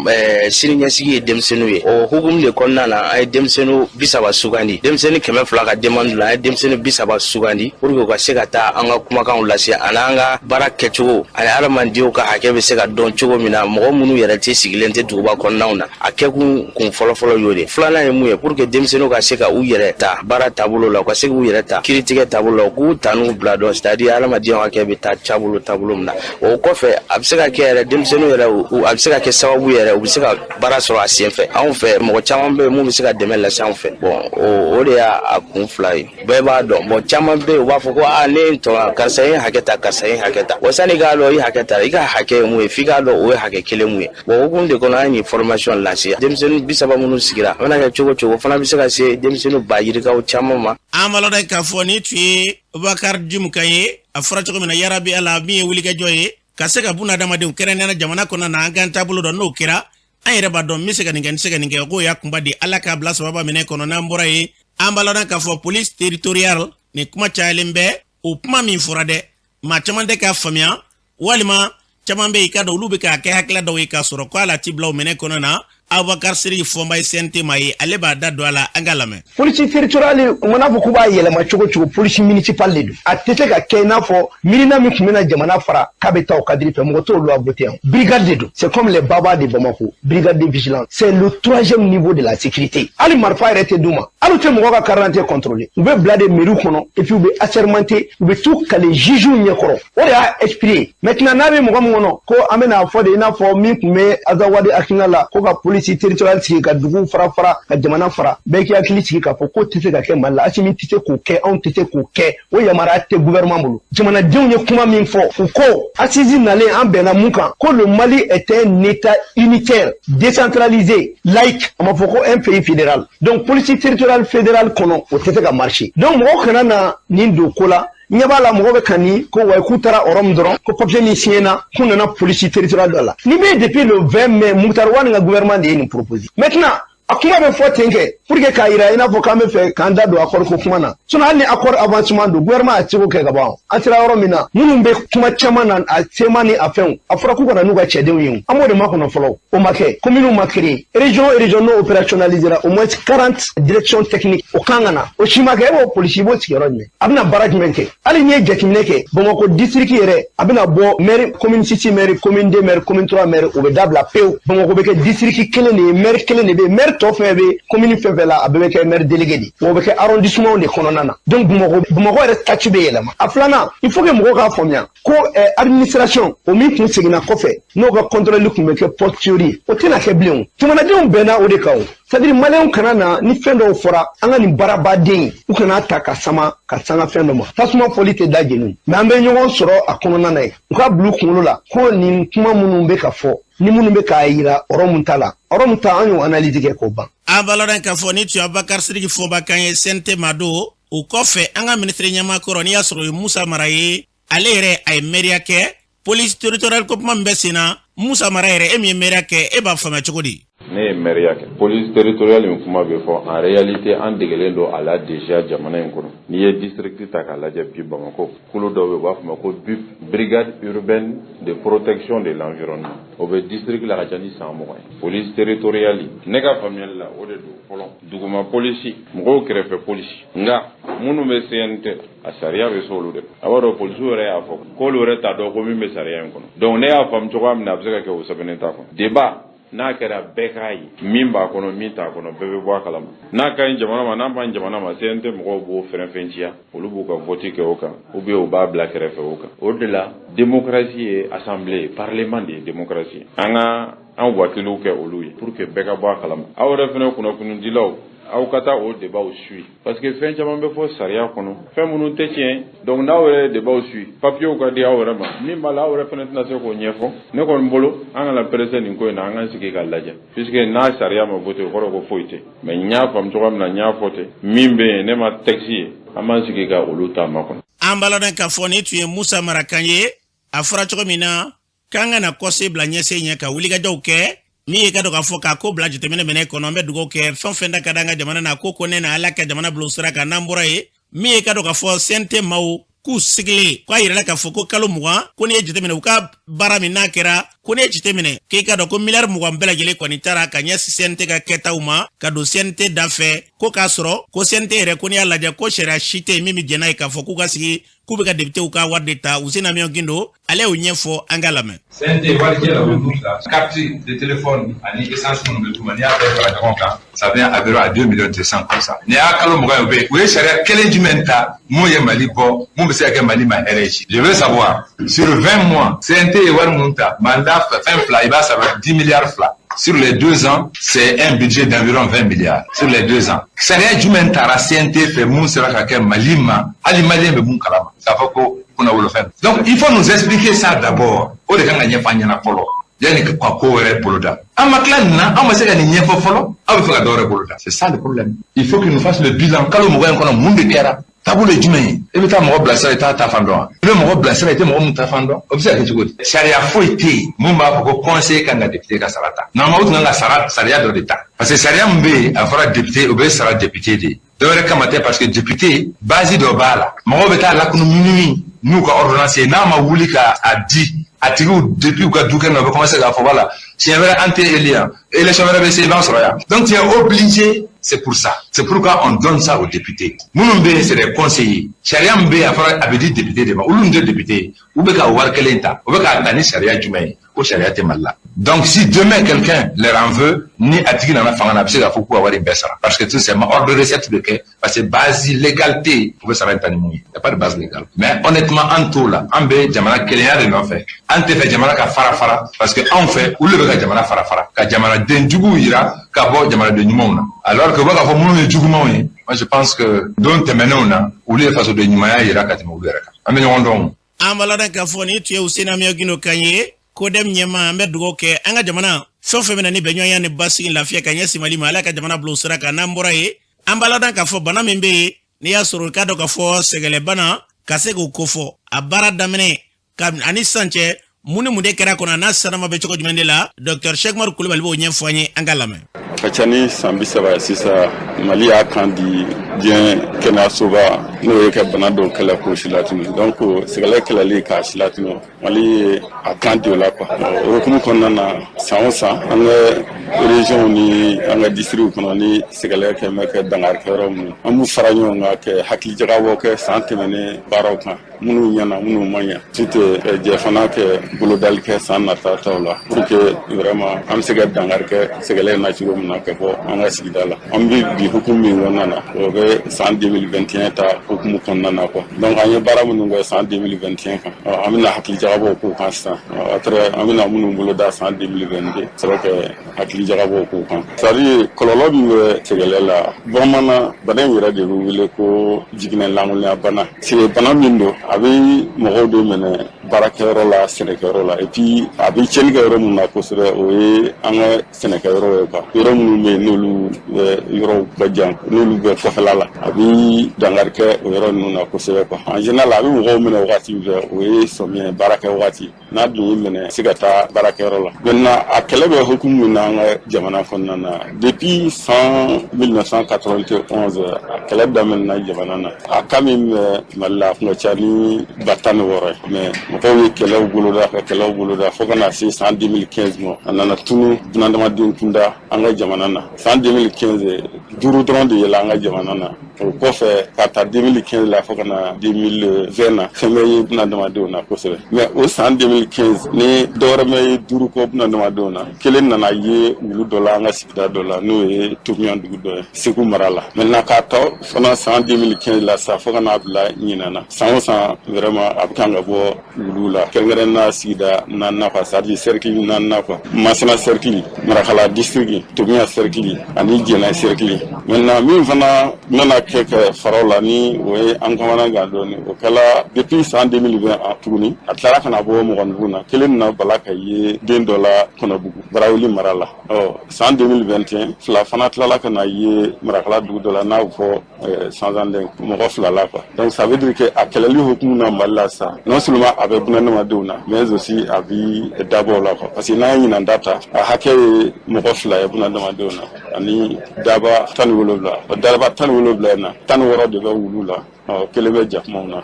sini ɲɛsigi ye denmisɛnninw ye. O hukumu de kɔnɔna na, an ye denmisɛnninw 30 sugandi. Denmisɛnnin 200 ka demande la, an ye denmisɛnnin 30 sugandi pour que u ka se ka taa an ka kumakanw lase, ani an ka baara kɛcogo, ani adamadenw ka hakɛ bɛ se ka dɔn cogo min na, mɔgɔ minnu yɛrɛ tɛ sigilen tɛ duguba kɔnɔnaw na. A kɛkun kun fɔlɔfɔlɔ y'o de. Filanan ye mun ye? Pour que denmisɛnninw ka se ka u yɛrɛ ta baara taabolo la, u ka se k'u yɛrɛ ta kiiritigɛ taabolo la, u k'u ta n'u bila dɔn, c'est à dire adamadenw hakɛ bɛ taa taabolo min na. O kɔfɛ, a bɛ se ka kɛ yɛrɛ, denmisɛnninw yɛrɛ, a bɛ se ka kɛ sababu yɛrɛ, u bɛ se ka baara sɔrɔ a sen fɛ anw fɛ. Mɔgɔ caman bɛ yen mun bɛ se ka dɛmɛ lase anw fɛ. Bon, o de y'a kun fila ye. Bɛɛ b'a dɔn, bon, caman bɛ yen, u b'a fɔ ko aa, ne ye n tɔɲɔ, karisa ye hakɛ ta, karisa ye hakɛ ta. Wa sani k'a dɔn i hakɛ ta, i ka hakɛ ye mun ye, f'i k'a dɔn o ye hakɛ kelen mun ye. Bon, hukumu de kɔnɔ, an ye nin formation lancer. Denmisɛnnin 30 minnu sigira, a bɛna kɛ cogo cogo, o fana bɛ se ka se denmisɛnnin ba yirikaw caman ma. An b'a lɔn k'a fɔ ni tun ye Bubakari Jimu kan ye. A fɔra cogo min na, yarabi Ala min ye wulikajɔ ye ka se ka buna adamadenw, kɛrɛnkɛrɛnnenya jamana kɔnɔ na, an k'an taabolo dɔn. N'o kɛra, an yɛrɛ b'a dɔn n bɛ se ka nin kɛ, n tɛ se ka nin kɛ, k'o y'a kunba di. Ala k'a bila sababa minɛ kɔnɔ. N'an bɔra yen, an b'a lɔn k'a fɔ police territoriale nin kuma cayalen bɛ. O kuma min fɔra dɛ, maa caman tɛ k'a faamuya, walima caman bɛ yen, i ka dɔn olu bɛ k'a kɛ hakilila dɔw ye k'a sɔrɔ ko ala ti bila o minɛ kɔnɔ na. Abubakar Siriki Fɔnba ye CNT ma ye, ale b'a da don a la, an ka lamɛn. Police territoriale, u mana fɔ k'u b'a yɛlɛma cogo cogo, police municipale de don. A tɛ se ka kɛ i n'a fɔ miirina min tun bɛna jamana fara k'a bɛ taa o cadre fɛ. Mɔgɔ t'o loi voté yan. Brigade de don, c'est comme les baba de Bamako, brigade de vigilance, c'est le troisième niveau de la sécurité. Hali marifa yɛrɛ tɛ d'u ma, hali u tɛ mɔgɔ ka carte d'identité contrôler. U bɛ bila de mairie kɔnɔ et puis u bɛ assermenté, u bɛ t'u kale juge ɲɛkɔrɔ. O de y'a esprit ye. Maintenant, n'a bɛ mɔgɔ min kɔnɔ ko an bɛna fɔ de, i n'a fɔ min tun bɛ Azawadi hakilina la ko ka police police territoriale sigi ka duguw fara fara ka jamana fara, bɛɛ k'i hakili sigi k'a fɔ k'o tɛ se ka kɛ Mali la. Asimi tɛ se k'o kɛ, anw tɛ se k'o kɛ, o yamaruya tɛ gouvernement bolo. Jamanadenw ye kuma min fɔ, u ko assise nalen, an bɛnna mun kan? Ko le Mali est un état unitaire, décentralisé, laïque. A ma fɔ ko un pays fédéral. Donc police territoriale fédérale kɔnɔ, o tɛ se ka marcher. Donc mɔgɔw kana na nin don ko la. Ɲɛ b'a la, mɔgɔ bɛ ka nin ko wa k'u taara Rome dɔrɔn, ko papier min signé na, k'u nana police territoriale dɔ la. Ni bɛ depuis le 20 mai, Moctar Ouane ka gouvernement de ye nin proposé. Maintenant, a kuma bɛ fɔ ten kɛ pour que k'a yira i n'a fɔ k'an bɛ fɛ k'an da don accord ko kuma na. Sinon, hali ni accord avancement don, gouvernement a seko kɛ ka ban. An sera yɔrɔ min na, minnu bɛ kuma caman na, a sema ni a fɛnw, a fɔra k'u kana n'u ka cɛdenw ye. An b'o de makɔnɔ fɔlɔ, o ma kɛ. Communes ma créé, région région n'o opérationnalisera, au moins 40 directions techniques, o kan ka na, o si ma kɛ. E b'o polisi, i b'o sigi yɔrɔ jumɛn? A bɛna baara jumɛn kɛ? Hali n'i ye jateminɛ kɛ, Bamakɔ district yɛrɛ, a bɛna bɔ maire, commune 6 maire, commune 2 maire, commune 3 maire, o bɛ dabila pewu. Bamakɔ bɛ kɛ district kelen de ye, maire kelen de bɛ yen. Maire tɔ fɛn bɛ commune fɛn fɛn la, a bɛɛ bɛ kɛ maire délégué de, o bɛ kɛ arrondissement de kɔnɔna na. Donc Bamakɔ yɛrɛ statut bɛ yɛlɛma. A filanan, il faut que mɔgɔw k'a faamuya ko administration o min tun seginna kɔfɛ, n'o ka contrôle tun bɛ kɛ posteriori, o tɛna kɛ bilen. O jamanadenw bɛnna o de kan. O c'est à dire, maliyɛnw kana na ni fɛn dɔw fɔra, an ka nin baarabaden, u kana ta ka sama ka sanga fɛn dɔ ma. Tasuma fɔli tɛ da jeni, mais an bɛ ɲɔgɔn sɔrɔ a kɔnɔna na yen. U ka bila u kunkolo la ko nin kuma minnu bɛ ka fɔ ni minnu bɛ k'a yira Rome ta la, Rome ta, an y'o analyse kɛ k'o ban. An b'a k'a fɔ ni tun ye Abubakar Sidiki Fɔnba kan ye, CNT ma don. O kɔfɛ, an ka minisiri ɲɛmaa kɔrɔ, n'i y'a sɔrɔ o ye Musa Mara ye, ale yɛrɛ a ye mɛriya kɛ. Police territoriale ko kuma min bɛ sen na, Musa Mara yɛrɛ, e min ye mɛriya kɛ, e b'a faamuya cogo di? Ne ye mɛriya kɛ. Police territoriale in kuma bɛ fɔ, en réalité an degelen don a la déjà jamana in kɔnɔ. N'i ye district ta k'a lajɛ bi, Bamakɔ kulu dɔw bɛ, u b'a fɔ ma ko BUP, brigade urbaine de protection de l'environnement, o bɛ district la ka ca ni san 20 ye. Police territoriale, ne ka faamuyali la, o de don fɔlɔ, duguma polisi, mɔgɔw kɛrɛfɛ polisi. Nka minnu bɛ CNT, a sariya bɛ se olu de. A b'a dɔn, polisiw yɛrɛ y'a fɔ k'olu yɛrɛ t'a dɔn ko min bɛ sariya in kɔnɔ. Donc ne y'a faamu cogoya min na, a bɛ se ka kɛ o sɛbɛnnen t'a kɔnɔ. Débat n'a kɛra, bɛɛ k'a ye min b'a kɔnɔ, min t'a kɔnɔ, bɛɛ bɛ bɔ a kalama. N'a ka ɲi jamana ma, n'a ma ɲi jamana ma, CNT mɔgɔw b'o fɛnfɛnciya, olu b'u ka vote kɛ o kan, ou bien u b'a bila kɛrɛfɛ o kan. O de la démocratie ye assemblée ye, parlement de ye démocratie. An ka an wakiliw kɛ olu ye pour que bɛɛ ka bɔ a kalama. Aw yɛrɛ fɛnɛ, kunnafonidilaw, aw ka taa o débatw suit, parce que fɛn caman bɛ fɔ sariya kɔnɔ, fɛn minnu tɛ tiɲɛ. Donc n'aw yɛrɛ ye débatw suit, papiers ka di aw yɛrɛ ma, min b'a la, aw yɛrɛ fɛnɛ tɛna se k'o ɲɛfɔ. Ne kɔni bolo, an kana presser nin ko in na, an k'an sigi k'a lajɛ, puisque n'a sariya ma voté, o kɔrɔ ko foyi tɛ. Mais n y'a faamu cogoya min na, n y'a fɔ ten, min bɛ yen, ne ma texte ye, an b'an sigi ka olu ta makɔnɔ. An b'a lɔn k'a fɔ nin tun ye Musa Mara kan ye. A fɔra cogo min na k'an kana kɔse bila ɲɛse ɲɛ ka wulikajɔw kɛ, min ye ka dɔn k'a fɔ k'a ko bila jateminɛ minɛ kɔnɔ. An bɛ dugawu kɛ, fɛn fɛn da ka di an ka jamana na ko ne na, Ala ka jamana bila sira kan. N'an bɔra yen, min ye ka dɔn k'a fɔ CNT maaw k'u sigilen k'a yirala k'a fɔ ko kalo 20 ko n'i ye jateminɛ, u ka baara min n'a kɛra, ko n'i ye jateminɛ k'i ka dɔn ko miliyari 20 bɛɛ lajɛlen kɔni taara ka ɲɛsin CNT ka kɛtaw ma ka don CNT da fɛ, ko k'a sɔrɔ ko CNT yɛrɛ, ko n'i y'a lajɛ, ko sariya si tɛ yen min bɛ jɛn n'a ye k'a fɔ k'u ka sigi k'u bɛ ka députéw ka wari de ta. Useni Amiɔn Gindo, ale y'o ɲɛfɔ, an ka lamɛn. CNT warijɛ la, o bɛ mun ta? Carte de téléphone ani essence minnu bɛ d'u ma, n'i y'a bɛɛ fara ɲɔgɔn kan, ça vient environ à 2 millions 200 comme ça. Nin y'a kalo 20 ye, o bɛ yen. U ye sariya kelen jumɛn ta mun ye Mali bɔ, mun bɛ se ka kɛ Mali ma hɛrɛ ye? Je veux savoir, sur 20 mois, CNT ye wari mun ta, mandat fɛn fila, i b'a sara 10 milliards fila. Sur les 2 ans, c'est un budget d'environ 20 milliards. Sur les 2 ans. Sariya jumɛn taara CNT fɛ mun sera ka kɛ Mali ma, hali maliyɛn bɛ mun kalama k'a fɔ ko kunnawolofɛn? Donc il faut nous expliquer ça d'abord. O de kan ka ɲɛfɔ an ɲɛna fɔlɔ yanni ka ko wɛrɛ boloda. An ma tila nin na, an ma se ka nin ɲɛfɔ fɔlɔ, aw bɛ fɛ ka dɔ wɛrɛ boloda. C'est ça le problème. Il faut qu'il nous fasse le bilan. Kalo 20 in kɔnɔ, mun de kɛra? Taabolo ye jumɛn ye? E bɛ taa mɔgɔ bilasira, i t'a ta fan dɔn wa? I bɛ mɔgɔ bilasira, i tɛ mɔgɔ min ta fan dɔn, o bɛ se ka kɛ cogo di? Sariya foyi tɛ yen mun b'a fɔ ko conseiller kan ka député ka sara ta. Normalement, o tun kan ka sara sariya dɔ de ta, parce que sariya min bɛ yen, a fɔra député, o bɛ sara député de ye, dɔwɛrɛ kama tɛ, parce que député base dɔ b'a la, mɔgɔw bɛ taa lakunu minuit n'u ka ordonnance ye, n'a ma wuli ka a di a tigiw depuis u ka du kɛnɛ na, u bɛ commencer k'a fɔ voilà, siɲɛ wɛrɛ an tɛ élu yan, élection wɛrɛ bɛ se, i b'an sɔrɔ yan. Donc tu es obligé, c'est pour ça, c'est pourquoi on donne ça aux députés. Minnu bɛ yen, c'est des conseillers. Sariya min bɛ yen, a fɔra a bɛ di député de ma, olu tɛ député ye, u bɛ ka wari kelen ta, u bɛ k'a ta ni sariya jumɛn ye? O sariya tɛ Mali la. Donc si demain quelqu'un leur en veut, ni a tigi nana fanga na, a bɛ se k'a fɔ k'u ka wari in bɛɛ sara, parce que tout simplement ordre de recette bɛ kɛ, parce que base légale tɛ yen, u bɛ sara in ta ni mun ye? Y a pas de base légale. Mais honnêtement, an t'o la, an bɛ jamana kelenya de nɔfɛ, an tɛ fɛ jamana ka fara fara, parce que anw fɛ, olu de bɛ ka jamana fara fara, ka jamanaden juguw yira ka bɔ jamanaden ɲumanw na, alors que u bɛ k'a fɔ minnu ye jugumanw ye. Moi, je pense que don tɛmɛnenw na, olu ye fasoden ɲumanya yira ka tɛmɛ olu yɛrɛ kan. An bɛ ɲɔgɔn dɔn. An b'a ladɔn k'a fɔ nin tun ye Useni Amiɔn Gindo kan ye, CODEM ɲɛmaa. An bɛ dugawu kɛ an ka jamana fɛn o fɛn bɛ na ni bɛnɲɔgɔnya ni basigi, lafiya ka ɲɛsin Mali ma, Ala ka jamana bila o sira kan. N'an bɔra yen, an b'a ladɔn k'a fɔ bana min bɛ yen, n'i y'a sɔrɔ i k'a dɔn k'a fɔ sɛgɛlɛbana, ka se k'o kofɔ, a baara daminɛ ka ani sisan cɛ, mun ni mun de kɛra kɔnɔ, n'a sanama bɛ cogo jumɛn de la, Dr Cheick Kulubali b'o ɲɛfɔ an ye. An ka lamɛn. A ka ca ni san 30 ye sisan, Mali y'a kan di diɲɛ kɛnɛyasoba, n'o ye ka bana dɔw kɛlɛ k'o silatunu. Donc sɛgɛlɛ kɛlɛli k'a silatunu, Mali ye a kan di o la quoi. O hukumu kɔnɔna na, san o san, an ka région ni an ka districts kɔnɔ, ni sɛgɛlɛ kɛ bɛ kɛ dangarikɛyɔrɔ minnu, an b'u fara ɲɔgɔn kan kɛ hakilijagabɔ kɛ san tɛmɛnen baaraw kan, minnu ɲɛna, minnu ma ɲɛ. Ensuite, jɛ fana kɛ bolodali kɛ san nata taw la, pour que vraiment an bɛ se ka dankari kɛ sɛgɛlɛ in na cogo min na ka bɔ an ka sigida la. An bɛ bi hukumu min kɔnɔna na, o bɛ san 2021 ta hukumu kɔnɔna na quoi. Donc an ye baara minnu kɛ san 2021 kan, an bɛna hakilijagabɔw k'o kan sisan. Après, an bɛna minnu boloda san 2022, sɔrɔ kɛ hakilijagabɔw k'o kan. C'est à dire, kɔlɔlɔ min bɛ sɛgɛlɛ la, bamanan bana in yɛrɛ de bɛ wele ko jiginɛ lankolonya bana. C'est bana min don, a bɛ mɔgɔw de minɛ baarakɛyɔrɔ la, sɛnɛkɛyɔrɔ la. Et puis a bɛ tiɲɛni kɛ yɔrɔ min na kosɛbɛ, o ye an ka sɛnɛkɛyɔrɔ ye quoi. Yɔrɔ minnu bɛ yen, n'olu bɛ yɔrɔw ka jan, n'olu bɛ kɔfɛla la, a bɛ dankari kɛ o yɔrɔ ninnu na kosɛbɛ quoi. En général, a bɛ mɔgɔw minɛ wagati min fɛ, o ye sɔmiɲɛ baarakɛ wagati. N'a dun y'i minɛ, se ka taa baarakɛyɔrɔ la. Maintenant, a kɛlɛ bɛ hukumu min na an ka jamana kɔnɔna na, depuis san 1991, a kɛlɛ daminɛna jamana na. A cas min bɛ Mali la, a kun ka ca ni 16 000 ye, mais mɔgɔw ye kɛlɛw boloda, ka kɛlɛw boloda fo ka na se san 2015 ma, a nana tunu bunadamaden kunda an ka jamana na. San 2015, duuru dɔrɔn de yɛlɛ an ka jamana na. O kɔfɛ, ka ta 2015 la fo ka na 2020 na, fɛn bɛ ye bunadamadenw na kosɛbɛ. Mais o san 2015 ni dɔwɛrɛ ma ye duuru kɔ bunadamadenw na, kelen nana ye wulu dɔ la an ka sigida dɔ la, n'o ye Tomiyan dugu dɔ ye Segu mara la. Maintenant, k'a tɔ fana san 2015 la sa fo ka n'a bila ɲinan na, san o san, vraiment, a bɛ kan ka bɔ wulu la, kɛrɛnkɛrɛn na sigida naaninan quoi, c'est à dire cercle naaninan quoi: Masina cercle, Marakala district, Tomiya cercle ani Jɛnɛ cercle. Maintenant, min fana nana kɛ kɛ faraw la, ni o ye an kamana gan dɔɔni, o kɛla depuis san 2020 a tuguni, a tilara ka na bɔ mɔgɔninfin na. Kelen nana bala ka ye den dɔ la Kɔnɔbugu, Barawuli mara la. Ɔ san 2021, fila fana tilala ka na ye Marakala dugu dɔ la, n'a bɛ fɔ Sanzanden, mɔgɔ fila la quoi. Donc ça veut dire que a kɛlɛli hukumu na Mali la sa, non seulement a bɛ bunadamadenw na, mais aussi a bi dabɔw la quoi, parce que n'an ye ɲinan da ta, a hakɛ ye mɔgɔ fila ye bunadamadenw na ani daba 17. O daba 17 in na, 16 de bɛ wulu la, ɔ kelen bɛ jakumaw na.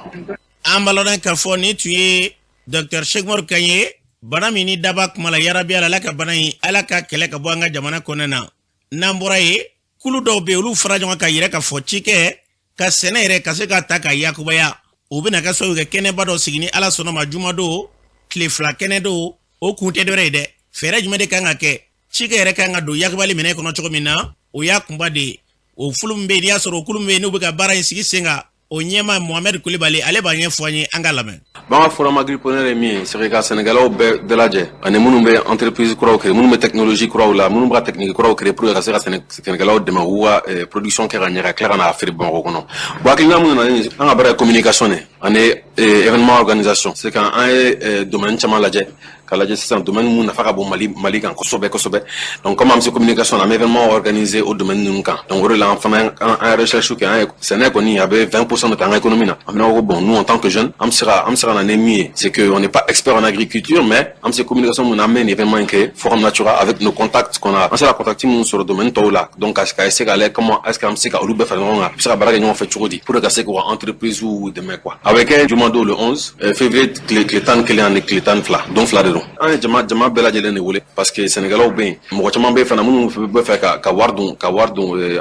An b'a lɔn k'a fɔ nin tun ye Dr Cheick Umaru Kan ye. Bana min ni daba kuma la, yarabi Ala ka bana in, Ala ka kɛlɛ ka bɔ an ka jamana kɔnɔ na. N'an bɔra yen, kulu dɔw bɛ yen, olu fara ɲɔgɔn kan yɛrɛ ka fɔ cikɛ ka sɛnɛ yɛrɛ ka se ka ta ka yakubaya. O bɛna kɛ sababu kɛ kɛnɛba dɔ sigi, ni Ala sɔnna ma, jumadon, tile 2 kɛnɛ don. O kun tɛ dɔwɛrɛ ye dɛ, fɛɛrɛ jumɛn de kan ka kɛ, cikɛ yɛrɛ kan ka don yakubali minɛ kɔnɔ cogo min na, o y'a kunba de ye. O fulu min bɛ yen, n'i y'a sɔrɔ o kulu min bɛ yen, n'u bɛ ka baara in sigi sen kan, o ɲɛma Mohamɛd Kulibali, ale b'a ɲɛfɔ an ye. An ka lamɛn. Bon, an ka forum agripreneur ye min ye, c'est ka sɛnɛkɛlaw bɛɛ lajɛ, ani minnu bɛ entreprise kuraw créer, minnu bɛ technologie kuraw la, minnu bɛ ka technique kuraw créer pour que ka se ka sɛnɛkɛlaw dɛmɛ k'u ka production kɛ ka ɲɛ, ka tila ka n'a feere Bamakɔ kɔnɔ. Bon, hakilina mun nana ni an ka baara ye, communication de ani événement organisation. C'est que an ye domaine caman lajɛ, ka lajɛ sisan domaine mun nafa ka bon Mali kan kosɛbɛ kosɛbɛ. Donc comme an bɛ se communication na, an bɛ événement organiser o domaine ninnu kan. Donc o de la, an fana an ye recherche kɛ, an ye sɛnɛ kɔni, a bɛ 20% de ta an ka économie na. An bɛna ko bon, nous, en tant que jeunes, an bɛ se ka na ni min ye, c'est que on n'est pas expert en agriculture, mais an bɛ se communication mun na, an bɛ nin événement in kɛ, Forum Natura, avec nos contacts qu'on a, an sera contact minnu sɔrɔ domaine tɔw la. Donc ka essayer ka lajɛ comment est-ce que an bɛ se ka olu bɛɛ fara ɲɔgɔn kan, bɛ se ka baara kɛ ɲɔgɔn fɛ cogo di, pour que ka se k'u ka entreprise dɛmɛ quoi. A bɛ kɛ jumadon, le 11 février, tile 11 ani tile 12, don fila de don. An ye jama bɛɛ lajɛlen de wele, parce que sɛnɛkɛlaw bɛ yen, mɔgɔ caman bɛ yen fana minnu bɛ fɛ ka wari don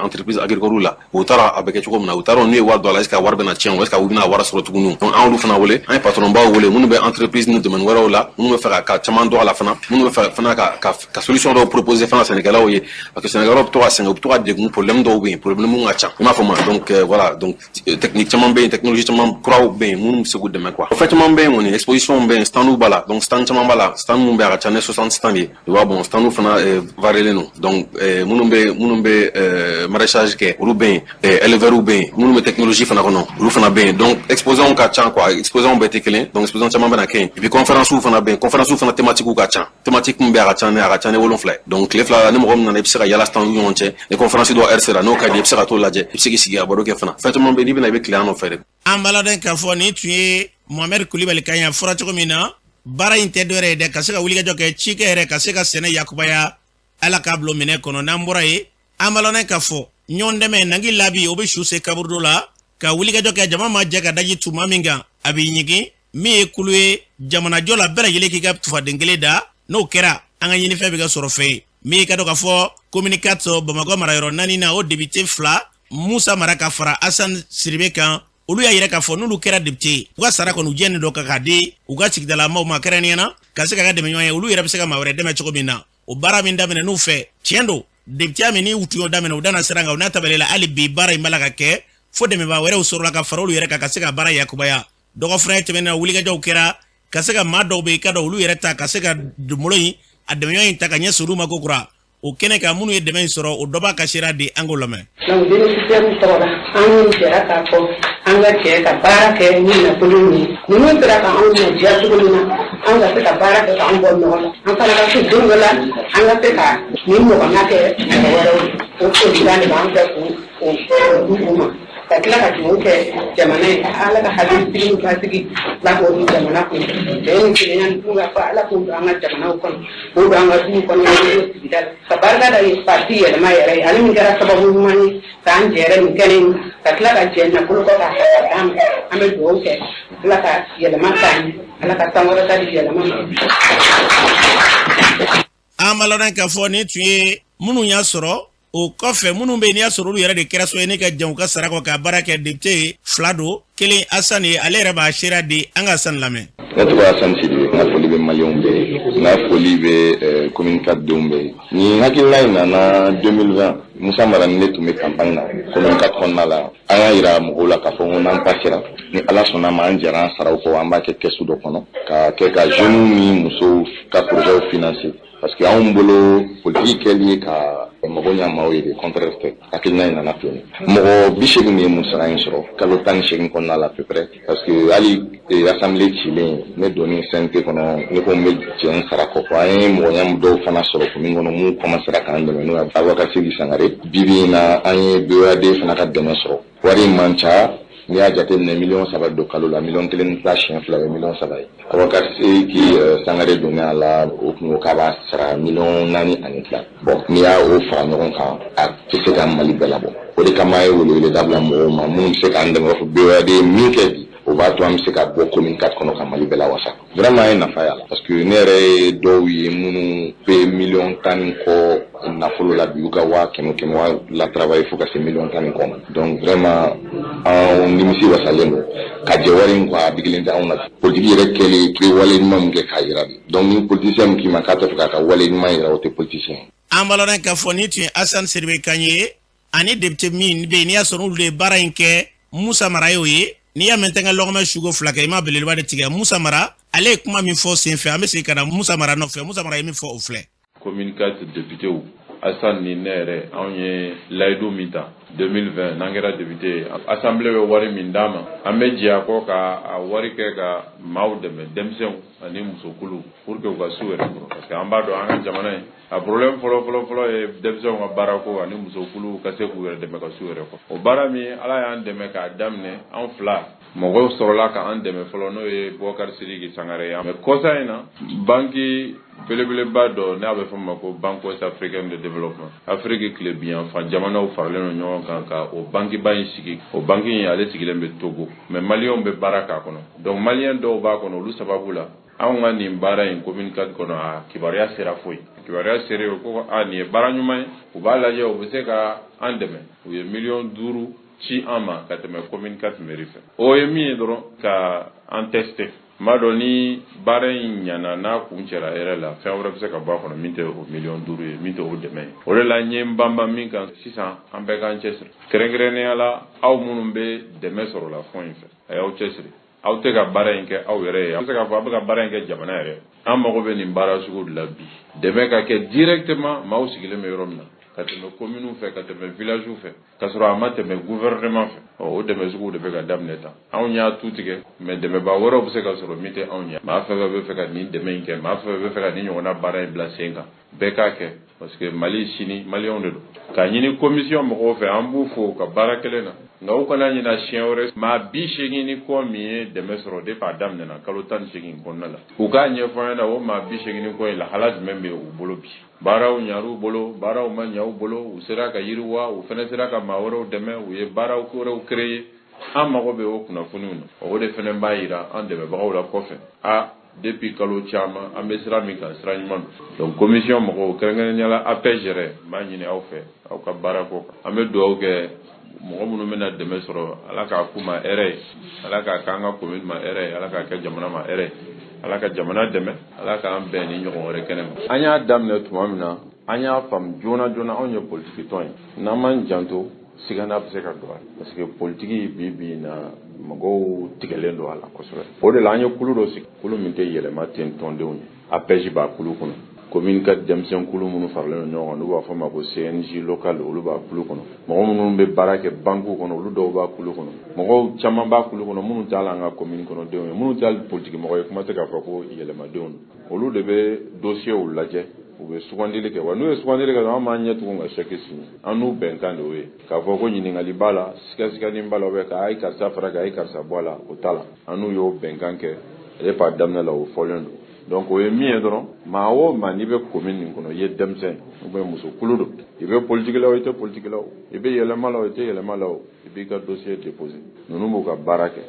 entreprise agricole la. U taara a bɛ kɛ cogo min na, u taara n'u ye wari don a la, est ce que a wari bɛna tiɲɛ, est ce que u bɛna wari sɔrɔ tuguni? Donc an y'olu fana wele. An ye patron baw wele minnu bɛ entreprise ni domaine wɛrɛw la, minnu bɛ fɛ ka caman dɔn a la fana, minnu bɛ fɛ fana ka solution dɔw proposer fana sɛnɛkɛlaw ye, parce que sɛnɛkɛlaw bɛ to ka sɛgɛn, u bɛ to ka degun, problème dɔw bɛ yen, problème mun ka ca, i m'a fɔ ma. Donc voilà, donc technique caman bɛ yen, technologie caman kuraw bɛ. bɛ yen minnu bɛ se k'u dɛmɛ quoi. Fɛn caman bɛ yen kɔni, exposition bɛ yen, standw b'a la, donc stand caman b'a la, stand minnu bɛ a ka ca ni 60 stand ye. Tu vois, bon, standw fana variélen don, donc minnu bɛ maraîchage kɛ, olu bɛ yen, éleveurs bɛ yen, minnu bɛ technologie fana kɔnɔ, olu fana bɛ yen. Donc exposants ka ca quoi, exposants bɛɛ tɛ kelen, donc exposants caman bɛna kɛ yen. Et puis conférence fana bɛ yen, conférence fana thématique ka ca, thématique min bɛ a ka ca ni a ka ca ni 7 ye. Donc tile 2 la, ni mɔgɔ min nana, i bɛ se ka yala stand ɲɔgɔn cɛ. Ni conférence dɔ heure sera, n'o ka di, i bɛ se ka t'o lajɛ, i bɛ se k'i sigi ka baro kɛ fana. Fɛn caman bɛ yen, n'i bɛna, i bɛ tile an nɔfɛ de. An b'a k'a fɔ nin tun ye Mohamɛd Kulibali kan ye. A fɔra cogo min na, baara in tɛ dɔwɛrɛ ye dɛ, ka se ka wulikajɔ kɛ cikɛ yɛrɛ ka se ka sɛnɛ yakubaya, Ala k'a bila minɛ kɔnɔ. N'an bɔra yen, an b'a k'a fɔ ɲɔgɔn dɛmɛ nangi labi, o bɛ su se kaburudo la ka wulikajɔ kɛ. Jama ma jɛ ka daji tuma min kan, a b'i ɲigin. Min ye kulu ye jamanajɔ la, bɛɛ lajɛlen k'i ka tufaden kelen da, n'o kɛra, an ka ɲinifɛn bɛ kɛ sɔrɔ fɛn ye. Min ye ka dɔn k'a fɔ commune 4, Bamakɔ marayɔrɔ naani na, o député fila, Musa Mara ka fara Asan Siribe kan, olu y'a yira k'a fɔ n'olu kɛra député ye, u ka sara kɔni, u jɛnnen dɔ kan k'a di u ka sigidalamaw ma, kɛrɛnkɛrɛnnenya na ka se ka ka dɛmɛ ɲɔgɔn ye, olu yɛrɛ bɛ se ka maa wɛrɛ dɛmɛ cogo min na. O baara min daminɛ n'u fɛ, tiɲɛ don, député min ni u tun y'o daminɛ, u dana sira kan, u n'a tabali la, hali bi baara in b'a la ka kɛ, fo dɛmɛbaa wɛrɛw sɔrɔla ka fara olu yɛrɛ kan ka se ka baara yakubaya. Dɔgɔ fana tɛmɛnen na, wulikajɔw kɛra ka se ka maa dɔw bɛ yen ka dɔn olu yɛrɛ ta ka se ka donbolo in a dɛmɛɲɔgɔn in ta ka ɲɛsin olu ma ko kura. O kɛnɛ kan, minnu ye dɛmɛ in sɔrɔ, o dɔ b'a ka sira di, an k'o lamɛn. Donc bénéficiaires tɔgɔ la, an jɛra k'a fɔ an ka jɛ ka baara kɛ ni nafolo min ye, ninnu sera ka anw diya cogo min na, an ka se ka baara kɛ k'an bɔ nɔgɔ la, an fana ka se don dɔ la, an ka se ka nin ɲɔgɔnna kɛ mɔgɔ wɛrɛw ye. O folikan de b'an fɛ k'o di u ma, ka tila ka dugawu kɛ jamana ye, Ala ka hakili sigi ni basigi, Ala k'o di jamana kɔnɔ, bɛn ni kelenya ni dun ka fɔ, Ala k'o don an ka jamanaw kɔnɔ, k'o don an ka duw kɔnɔ, sigida la, ka barika da ye parti Yɛlɛma yɛrɛ ye, ale min kɛra sababu ɲuman ye k'an jɛrɛ nin kɛnɛ in, ka tila ka jɛ nafolo kɔ k'a ta ka d'an ma. An bɛ dugawu kɛ, Ala ka yɛlɛma k'an ye, Ala ka sankɔrɔta di yɛlɛma ma. An b'a ladɔn k'a fɔ nin tun ye minnu y'a sɔrɔ. O kɔfɛ, minnu bɛ yen n'i y'a sɔrɔ olu yɛrɛ de kɛra so ye ne ka jɛn u ka sara kɔ ka baara kɛ, député ye fila don, kelen Asani ye, ale yɛrɛ b'a seereya di. An ka Asani lamɛn. Ne tɔgɔ Asani Sidibe. N ka foli bɛ Maliyɛnw bɛɛ ye, n ka foli bɛ commune 4 denw bɛɛ ye. Nin hakilina in nana 2020, Musa Mara ni ne tun bɛ campagne na commune 4 kɔnɔna la. An y'a yira mɔgɔw la k'a fɔ ko n'an pasera, ni Ala sɔnna ma, an jɛra an saraw kɔ, an b'a kɛ kɛsu dɔ kɔnɔ ka kɛ ka jeunes ni musow ka projets financer, parce que anw bolo, politique kɛli ye ka mago ɲa maaw ye de, contraire tɛ. Hakilina in nana ten. Mɔgɔ 80 de ye musaka in sɔrɔ kalo 18 kɔnɔna la à peu près, parce que hali assemblée cilen, ne donni CNT kɔnɔ, ne ko n bɛ jɛ n sara kɔ. An ye mɔgɔnya dɔw fana sɔrɔ commune kɔnɔ mun commencera k'an dɛmɛ, n'o ye Abubakar Sidi Sangare. Bi bi in na, an ye BOAD fana ka dɛmɛ sɔrɔ. Wari in man ca, n'i y'a jateminɛ, miliyɔn 3 don kalo la, miliyɔn 1 ni tila siɲɛ fila ye miliyɔn 3 ye. Abubakar Sidi Sangare donnen a la, o kun ko k'a b'a sara miliyɔn 4 ani tila. Bon, n'i y'a o fara ɲɔgɔn kan, a tɛ se ka Mali bɛɛ labɔ. O de kama an ye welewele dabila mɔgɔw ma minnu bɛ se k'an dɛmɛ. U b'a fɔ BOAD ye min kɛ bi, o b'a to an bɛ se ka bɔ commune 4 kɔnɔ ka Mali bɛɛ lawasa. Vraiment, an ye nafa y'a la, parce que ne yɛrɛ ye dɔw ye minnu bɛ miliyɔn 10 ni kɔ nafolo la bi, u ka waa kɛmɛ kɛmɛ waa la travailler fo ka se miliyɔn 10 ni kɔ ma. Donc vraiment, an nimisi wasalen don ka jɛ wari in kɔ, a digilen tɛ anw na. Politique yɛrɛ kɛlen, i bɛ wale ɲuman min kɛ k'a yira de. Donc ni politicien min k'i ma k'a tɛ fɛ k'a ka wale ɲuman yira, o tɛ politicien ye. An b'a lɔn k'a fɔ nin tun ye Asan Siribe kan ye, ani député min bɛ yen n'i y'a sɔrɔ olu de ye baara in kɛ, Musa Mara y'o ye. N'i y'a mɛn tɛ n ka lɔgɔmɛ suko fila kɛ, i ma belebeleba de tigɛ. Musa Mara, ale ye kuma min fɔ senfɛ, an bɛ segin ka na Musa Mara nɔfɛ. Musa Mara ye min fɔ, o filɛ. Commune 4 députéw, Asan ni ne yɛrɛ, anw ye layidu min ta 2020, n'an kɛra député ye, assemblée bɛ wari min d'an ma, an bɛ jɛ a kɔ ka a wari kɛ ka maaw dɛmɛ, denmisɛnw ani musokulu, pour que u ka s'u yɛrɛ kɔrɔ, parce que an b'a dɔn an ka jamana in a problème fɔlɔ fɔlɔ fɔlɔ ye denmisɛnw ka baarako ani musokulu ka se k'u yɛrɛ dɛmɛ ka s'u yɛrɛ kɔrɔ. O baara min, Ala y'an dɛmɛ k'a daminɛ, anw fila mɔgɔw sɔrɔla k'an dɛmɛ fɔlɔ, n'o ye Bubakari Sidiki Sangare ye. Mais kɔsa in na, banki belebeleba dɔ n'a bɛ fɔ ma ko Banque Ouest Africaine de Développement, Afiriki tilebinyanfan jamanaw faralen don ɲɔgɔn kan ka o bankiba in sigi. O banki in, ale sigilen bɛ Togo, mais Maliyɛnw bɛ baara k'a kɔnɔ. Donc Maliyɛn dɔw b'a kɔnɔ, olu sababu la, anw ka nin baara in commune 4 kɔnɔ, a kibaruya sera foyi kibaruya sera o ko a nin ye baara ɲuman ye, u b'a lajɛ, u bɛ se ka an dɛmɛ. U ye miliyɔn 5 ci an ma ka tɛmɛ commune 4 mairie fɛ. O ye min ye dɔrɔn, ka an tester. N b'a dɔn ni baara in ɲana, n'a kun cɛra yɛrɛ la, fɛn wɛrɛ bɛ se ka bɔ a kɔnɔ min tɛ o miliyɔn 5 ye, min tɛ o dɛmɛ ye. O de la n ye n banban min kan sisan, an bɛɛ k'an cɛsiri, kɛrɛnkɛrɛnnenya la aw minnu bɛ dɛmɛ sɔrɔ la fond in fɛ, a y'aw cɛsiri. Aw tɛ ka baara in kɛ aw yɛrɛ ye, aw bɛ se k'a fɔ aw bɛ ka baara in kɛ jamana yɛrɛ. An mago bɛ nin baara sugu de la bi, dɛmɛ ka kɛ directement maaw sigilen bɛ yɔrɔ min na, ka tɛmɛ communes fɛ, ka tɛmɛ villages fɛ, ka sɔrɔ a ma tɛmɛ gouvernement fɛ. Ɔ, o dɛmɛ sugu de bɛ ka daminɛ tan. Anw y'a tu tigɛ, mais dɛmɛbaa wɛrɛw bɛ se ka sɔrɔ min tɛ anw ye. Maa fɛn fɛn bɛ fɛ ka nin dɛmɛ in kɛ, maa fɛn fɛn bɛ fɛ ka nin ɲɔgɔnna baara in bila sen kan, bɛɛ k'a kɛ, parce que Mali sini maliyɛnw de don. K'a ɲini commission mɔgɔw fɛ, an b'u fo ka baara kelen na, nka u kana ɲina siɲɛ wɛrɛ maa 80 ni kɔ min ye dɛmɛ sɔrɔ depuis a daminɛna kalo 18 kɔnɔna la, u k'a ɲɛfɔ an ɲɛna o maa 80 ni kɔ in lahala jumɛn bɛ u bolo bi. Baaraw ɲar'u bolo, baaraw ma ɲa u bolo, u sera ka yiriwa, u fana sera ka maa wɛrɛw dɛmɛ, u ye baaraw wɛrɛw créer. An mago bɛ o kunnafoniw na. O de fana b'a yira an dɛmɛbagaw la kɔfɛ, a depuis kalo caman an bɛ sira min kan, sira ɲuman don. Donc commission mɔgɔw, kɛrɛnkɛrɛnnenya la APEJ yɛrɛ, n b'a ɲini aw fɛ, aw ka baara ko kan. An bɛ dugawu kɛ mɔgɔ minnu bɛna dɛmɛ sɔrɔ, Ala k'a k'u ma hɛrɛ ye, Ala k'a k'an ka commune ma hɛrɛ ye, Ala k'a kɛ jamana ma hɛrɛ ye, Ala ka jamana dɛmɛ, Ala k'an bɛn ni ɲɔgɔn wɛrɛ kɛnɛ ma. An y'a daminɛ tuma min na, an y'a faamu joona joona anw ye politiki tɔn ye, n'an m'an janto, sigana bɛ se ka don a la, parce que politiki bi bi in na, mɔgɔw tigɛlen don a la kosɛbɛ. O de la an ye kulu dɔ sigi, kulu min tɛ yɛlɛma ten tɔndenw ye. APEJ b'a kulu kɔnɔ, commune ka denmisɛn kulu minnu faralen don ɲɔgɔn kan, n'u b'a fɔ ma ko CNJ local, olu b'a kulu kɔnɔ. Mɔgɔ minnu bɛ baara kɛ banque kɔnɔ, olu dɔw b'a kulu kɔnɔ. Mɔgɔw caman b'a kulu kɔnɔ minnu t'a la an ka commune kɔnɔdenw ye, minnu t'a politiki mɔgɔ ye, kuma tɛ k'a fɔ ko yɛlɛmadenw don. Olu de bɛ dossiers lajɛ, u bɛ sugandili kɛ. Wa n'u ye sugandili kɛ, an b'an ɲɛ tugun ka chèque signer. An n'u bɛnkan de y'o ye, k'a fɔ ko ɲininkali b'a la, sigasigani b'a la, ou k'a ye karisa fara k'a ye karisa bɔ a la, o t'a la. An n'u y'o bɛnkan kɛ depuis a daminɛ la, o fɔlen don. Donc o ye min ye dɔrɔn, maa o maa n'i bɛ commune nin kɔnɔ, i ye denmisɛn ou bien muso kulu don, i bɛ politique la o, i tɛ politique la o, i bɛ yɛlɛma la o, i tɛ yɛlɛma la o, i b'i ka dossier déposer. Ninnu b'u ka baara kɛ.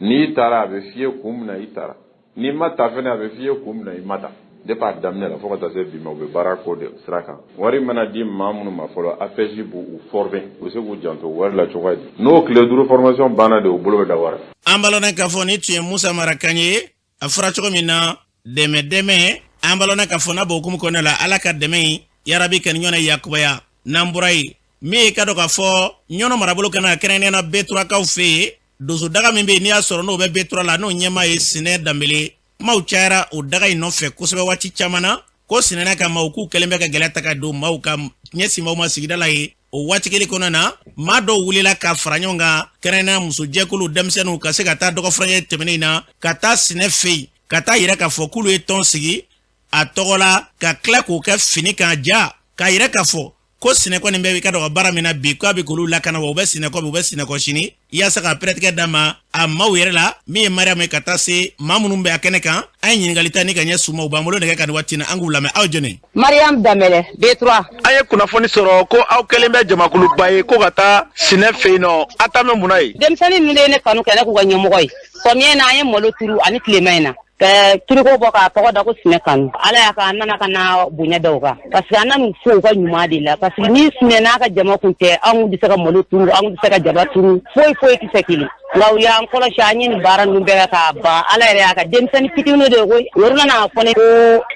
N'i taara, a bɛ f'i ye kun min na i taara. N'i ma ta fɛnɛ, a bɛ f'i ye kun min na i ma ta. Depuis a daminɛ la fo ka taa se bi ma, u bɛ baara ko de sira kan. Wari mana di maa minnu ma fɔlɔ, APEJ b'u former, u bɛ se k'u janto wari la cogoya di. N'o tile 5 formation banna de, u bolo bɛ da wari. An balona k'a fɔ ni tun ye Musa Mara kan ye. A fɔra cogo min na, dɛmɛ dɛmɛ, an balona k'a fɔ n'a b'o hukumu kɔnɔna la, Ala ka dɛmɛ in yarabi ka ni ɲɔgɔn yakubaya. N'an bɔra yen, min ye ka dɔn k'a fɔ Ɲɔnɔ marabolo kana, kɛrɛnkɛrɛnnenya la B3kaw fɛ yen, donso daga min bɛ yen, n'i y'a sɔrɔ n'o bɛ B3 la, n'o ɲɛmaa ye Sinɛ Danbele, kumaw cayara o daga in nɔfɛ kosɛbɛ waati caman na, ko Sinɛ n'a ka maaw k'u kɛlen bɛ ka gɛlɛya ta ka don maaw ka ɲɛsin maaw ma sigida la yen. O waati kelen kɔnɔna na, maa dɔw wulila ka fara ɲɔgɔn kan, kɛrɛnkɛrɛnnenya musojɛkulu, denmisɛnninw, ka se ka taa dɔgɔfurancɛ tɛmɛnen in na, ka taa Sinɛ fɛ yen, ka taa yira k'a fɔ k'olu ye tɔn sigi a tɔgɔ la, ka tila k'o kɛ fini kan ja, k'a yira k'a fɔ ko Sinɛ kɔni bɛ ka dɔgɔ baara min na bi, k'a bɛ k'olu lakana, wa u bɛ Sinɛ kɔ bi, u bɛ Sinɛ kɔ sini, yaasa ka pɛrɛtigɛ d'a ma a maaw yɛrɛ la. Min ye Mariyamu ye, ka taa se maa minnu bɛ a kɛnɛ kan, an ye ɲininkali ta ni ka ɲɛ suma, u b'an bolo nɛgɛ kan nin waati na, an k'u lamɛn. Aw jɔni? Mariam Danbɛlɛ, B3. An ye kunnafoni sɔrɔ ko aw kɛlen bɛ jamakuluba ye ko ka taa Sinɛ fɛ yen nɔ. A taa bɛ mun na ye? Denmisɛnnin ninnu de ye ne kanu kɛ ne k'u ka ɲɛmɔgɔ ye. Sɔmiɲɛ in na, an ye malo turu ani tilema in na, ka tiriko bɔ k'a tɔgɔ da ko Sinɛ kanu. Ala y'a kɛ, an nana ka na bonya da u kan, parce que an nan'u fo u ka ɲuman de la, parce que ni Sinɛ n'a ka jama kun tɛ, anw tɛ se ka malo turu, anw tɛ se ka jaba turu, foyi foyi tɛ se kelen. Nka u y'an kɔlɔsi, an ye nin baara ninnu bɛɛ kɛ k'a ban. Ala yɛrɛ y'a ka denmisɛnnin fitinin de ye koyi. Olu nana fɔ ne ko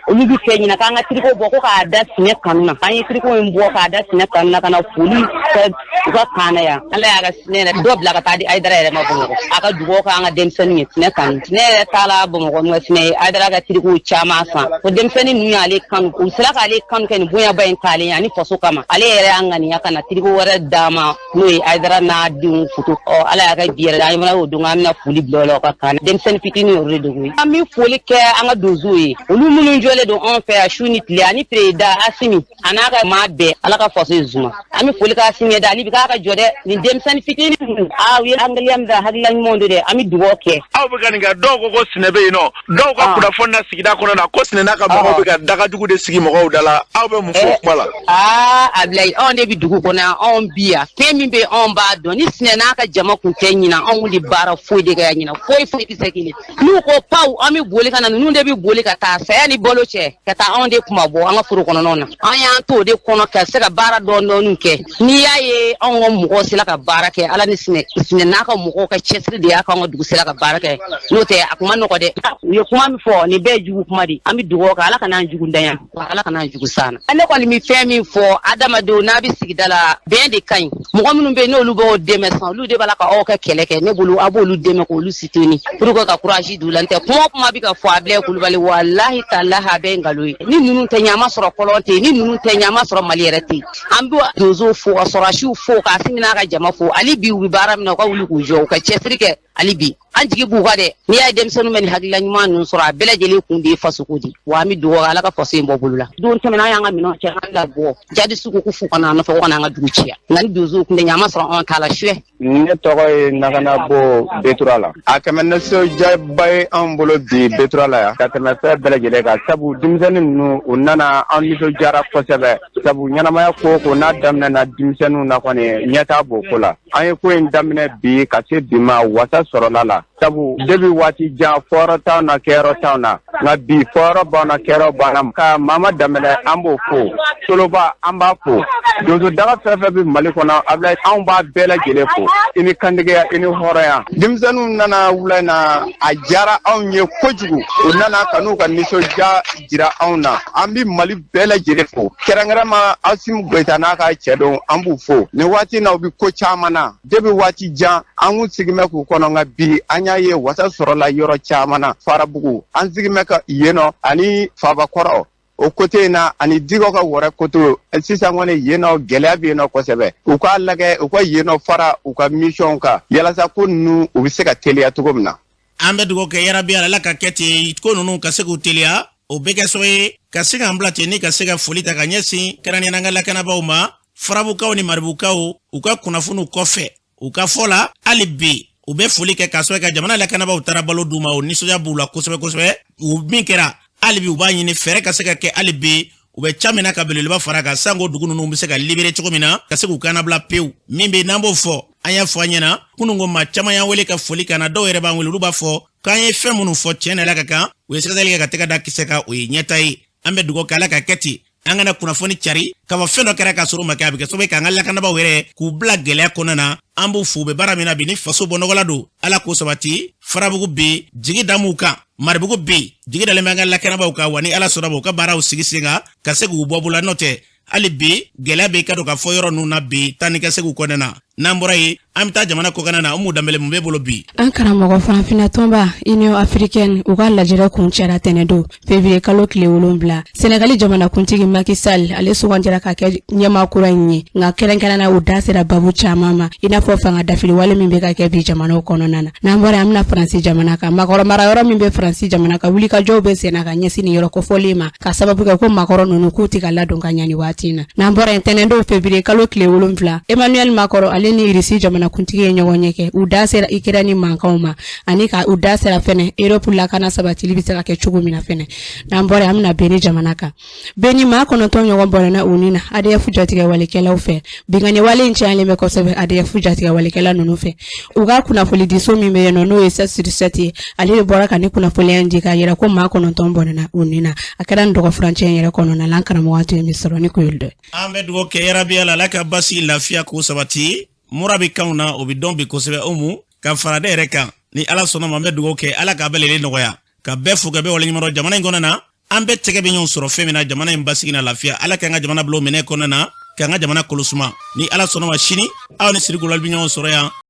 olu bɛ fɛ ɲinan k'an ka tiriko bɔ ko k'a da Sinɛ kanu na. An ye tiriko in bɔ k'a da Sinɛ kanu na, ka na foli kɛ u ka kan na yan. Ala y'a ka Sinɛ yɛrɛ dɔ bila ka taa di Ayidara yɛrɛ ma Bamakɔ, a ka dugawu k'an ka denmisɛnninw ye. Sinɛ kanu, Sinɛ yɛrɛ taala Bamakɔ, nka Sinɛ ye Ayidara ka tiriko caman san ko denmisɛnnin ninnu y'ale kanu, u sera k'ale kanu kɛ nin bonyaba in k'ale ye ani faso kama. Ale yɛrɛ y'a ŋaniya ka na tiriko wɛrɛ d'a ma, n'o ye Ayidara n'a denw foto. Ɔ, Ala y'a kɛ bi yɛrɛ, an fana y'o don k'an bɛna foli bila o la u ka kan. Denmisɛnnin fitinin yɛrɛ de don koyi. An bɛ foli kɛ an ka donsow ye, olu minnu jɔlen don anw fɛ yan su ni tile, ani président Asimi a n'a ka maa bɛɛ. Ala ka faso ye zuma. An bɛ foli kɛ Asimi ye dɛ, ale bi k'a ka jɔ dɛ. Nin denmisɛnnin fitinin ninnu, aa, u ye angiliya min da, hakilila ɲumanw don dɛ. An bɛ dugawu kɛ. Aw bɛ ka nin kɛ, dɔw ko ko Sinɛ bɛ yen nɔ, dɔw ka kunnafoni na sigida kɔnɔ na ko Sinɛ n'a ka mɔgɔw bɛ ka dagajugu de sigi mɔgɔw da la. Aw bɛ mun fɔ o kuma la? Aa, Abilayi, anw de bɛ dugu kɔnɔ yan, anw bi yan, fɛn min bɛ anw b'a dɔn. Ni Sinɛ n'a ka jama kun tɛ ɲinan, anw de baara foyi de kɛ yan ɲinan, foyi foyi tɛ se kelen. N'u ko paw, an bɛ boli ka na, ninnu de bɛ boli ka taa saya ni balo cɛ, ka taa anw de kuma bɔ an ka foro kɔnɔnaw na. An y'an to o de kɔnɔ ka se ka baara dɔɔni dɔɔni kɛ. N'i y'a ye anw ka mɔgɔw sera ka baara kɛ, Ala ni Sinɛ, Sinɛ n'a ka mɔgɔw ka cɛsiri de y'a k'anw ka dugu sera ka baara kɛ, n'o tɛ a kuma nɔgɔ dɛ. U ye kuma min fɔ, nin bɛɛ ye jugu kuma de. An bɛ dugawu kɛ, Ala kana an jugu danya, Ala kana an jugu san na. Ne kɔni bɛ fɛn min fɔ adamadenw, n'a bɛ sigida la, bɛn de ka ɲi. Mɔgɔ minnu bɛ yen n'olu b'o dɛmɛ sisan, olu de b'a la ka aw kɛ kɛlɛ kɛ. Ne bolo, a b'olu dɛmɛ k'olu soutenir pour que ka courage d'u la. N tɛ kuma o kuma bɛ ka fɔ Abilaye Kulubali, walahi talahi, a bɛɛ ye nkalon ye. Ni ninnu tɛ ɲɛ, an ma sɔrɔ kɔlɔn tɛ yen. Ni ninnu tɛ ɲɛ, an ma sɔrɔ Mali yɛrɛ tɛ yen. An bɛ donsow fo, ka sɔrɔdasiw fo, ka Asimi n'a ka jama fo. Hali bi, u bɛ baara min na, u ka wuli k'u jɔ, u ka cɛsiri kɛ hali bi. An jigi b'u kan dɛ. N'i y'a ye denmisɛnninw bɛ nin hakilila ɲuman ninnu sɔrɔ, a bɛɛ lajɛlen kun de ye fasoko de ye. Wa an bɛ dugawu kɛ, Ala ka faso in bɔ bolo la. Don tɛmɛna, an y'an ka minɛnw cɛ, an labɔ jadisiw ko f'u ka na an nɔfɛ, ko ka na an ka dugu ci yan. Nka ni donsow tun tɛ ɲɛ, an ma sɔrɔ anw ta la suɛ. Ne tɔgɔ ye Nakanabo Betura la. A kɛmɛ nisɔndiyaba ye anw bolo bi Betura la yan ka tɛmɛ fɛn bɛɛ lajɛlen kan, sabu denmisɛnnin ninnu u nana, an nisɔndiyara kosɛbɛ, sabu ɲɛnamaya ko o ko n'a daminɛna denmisɛnninw na kɔni, ɲɛtaa b'o ko la. An ye ko in daminɛ bi ka se bi ma, wasa sɔrɔla la, sabu debi waati jan fɔyɔrɔ t'anw na, kɛyɔrɔ t'anw na, nka bi fɔyɔrɔ b'an na, kɛyɔrɔ b'an na. Ka Mama Danbɛlɛ, an b'o fo, Soloba, an b'a fo, donso daga fɛn fɛn bɛ Mali kɔnɔ, Abilaye, anw b'a bɛɛ lajɛlen fo. I ni kantigiya, i ni hɔrɔnya. Denmisɛnninw nana wula in na, a diyara anw ye kojugu. U nana ka n'u ka nisɔndiya jira anw na. An bɛ Mali bɛɛ lajɛlen fo, kɛrɛnkɛrɛnma Asimi Goyita n'a ka cɛdenw, an b'u fo nin waati in na. U bɛ ko caman na debi waati jan, an kun sigin bɛ k'u kɔnɔ, nka bi an y'a ye wasa sɔrɔla yɔrɔ caman na. Farabugu, an sigin bɛ ka yen nɔ, ani Fabakɔrɔ o côté in na, ani Dikɔ ka wɔrɛ côté. Sisan kɔni yen nɔ gɛlɛya bɛ yen nɔ kosɛbɛ. U k'a lajɛ, u ka yen nɔ fara u ka missionw kan, yalasa ko ninnu u bɛ se ka teliya cogo min na. An bɛ dugawu kɛ, yarabi Ala ka kɛ ten, ko ninnu ka se k'u teliya. O bɛ kɛ sababu ye ka se k'an bila ten ni ka se ka foli ta ka ɲɛsin kɛrɛnkɛrɛnnenya an ka lakanabaaw ma, Farabukaw ni Maribukaw. U ka kunnafoniw kɔfɛ, u ka fɔ la, hali bi u bɛ foli kɛ k'a sababu kɛ jamana lakanabaaw taara balo d'u ma. O nisɔndiya b'u la kosɛbɛ kosɛbɛ. U min kɛra, hali bi u b'a ɲini fɛɛrɛ ka se ka kɛ. Hali bi u bɛ ca min na ka belebeleba fara kan, sanko dugu ninnu bɛ se ka libere cogo min na, ka se k'u kannabila pewu. Min bɛ n'an b'o fɔ, an y'a fɔ an ɲɛna kunun ko maa caman y'an wele ka foli ka na. Dɔw yɛrɛ b'an wele, olu b'a fɔ k'an ye fɛn minnu fɔ, tiɲɛ na Ala ka kan. U ye sɛgɛsɛgɛli kɛ ka tɛgɛ da kisɛ kan, o ye ɲɛta ye. An bɛ dugawu kɛ, Ala ka kɛ ten. An kana kunnafoni cari k'a fɔ fɛn dɔ kɛra k'a sɔrɔ o ma kɛ. A bɛ kɛ sababu ye k'an ka lakanabaaw yɛrɛ k'u bila gɛlɛya kɔnɔna na. An b'u fo, u bɛ baara min na bi ni faso bɔ nɔgɔ la don, Ala k'o sabati. Farabugu bɛ jigi da m'u kan, Maribugu bɛ jigi dalen bɛ an ka lakanabaaw kan. Wa ni Ala sɔnna ma, u ka baaraw sigi sen kan ka se k'u bɔ bolo la. N'o tɛ, hali bi gɛlɛya bɛ ka don ka fɔ yɔrɔ ninnu na bi, taa ni ka seginw kɔnɔna na. N'an bɔra yen, an bɛ taa jamana kɔkanna na. Umu Danbɛlɛ, mun b'e bolo bi? An karamɔgɔ, farafinna tɔnba Union africaine, u ka lajɛrɛ kuncɛra tɛnɛdon février kalo tile 7. Senegali jamanakuntigi Macky Sall, ale sugandira ka kɛ ɲɛmaa kura in ye. Nka kɛrɛnkɛrɛnna, u da sera babu caman ma, i n'a fɔ fanga dafiri wale min bɛ ka kɛ bi jamanaw kɔnɔna na. N'an bɔra, an bɛna Faransi jamana kan. Makɔrɔ marayɔrɔ min bɛ Faransi jamana kan, wulikajɔw bɛ senna ka ɲɛsin nin yɔrɔ kofɔlen ma, ka sababu kɛ ko makɔrɔ ninnu k'u tɛ ka ladon ka ɲa ni waati in na. N'an bɔra yen, tɛnɛndon février kalo tile 7, Emmanuel Macron, ale ni Irisi jamanakuntigi ye ɲɔgɔn ɲɛ kɛ. U da sera Ukraine mankanw ma, ani ka u da sera fɛnɛ Europe lakana sabatili bɛ se ka kɛ cogo min na fɛnɛ. N'an bɔra yen, an bɛna Beni jamana kan. Beni, maa 9 ɲɔgɔn bɔnɛna u ni na ADF jatigɛwalekɛlaw fɛ. Binkanni wale in cayalen bɛ kosɛbɛ ADF jatigɛwalekɛla ninnu fɛ. U ka kunnafonidiso min bɛ yen nɔ, n'o ye 7 sur 7 ye, ale de bɔra ka ni kunnafoniya in di k'a yira ko maa 9 bɔnɛna u ni na. A kɛra nin dɔgɔfurancɛ in yɛrɛ kɔnɔna la. An karamɔgɔ tun ye min sɔrɔ ni ko ye dɛ. An bɛ dugawu kɛ, yarabi Ala, Ala ka basi lafiya k'o sabati. Mura bɛ kanw na, o bɛ dɔn bi kosɛbɛ. Umu, ka fara ne yɛrɛ kan, ni Ala sɔnna ma, an bɛ dugawu kɛ, Ala k'a bɛɛ lajɛlen nɔgɔya, ka bɛɛ fo, ka bɛɛ waleɲuman dɔn. Jamana in kɔnɔ na, an bɛɛ tɛgɛ bɛ ɲɔgɔn sɔrɔ fɛn min na, jamana in basigi na lafiya. Ala k'an ka jamana bila o minɛ kɔnɔna na, k'an ka jamana kolosuma. Ni Ala sɔnna ma, sini aw ni Siri Kulubali bɛ ɲɔgɔn sɔrɔ yan.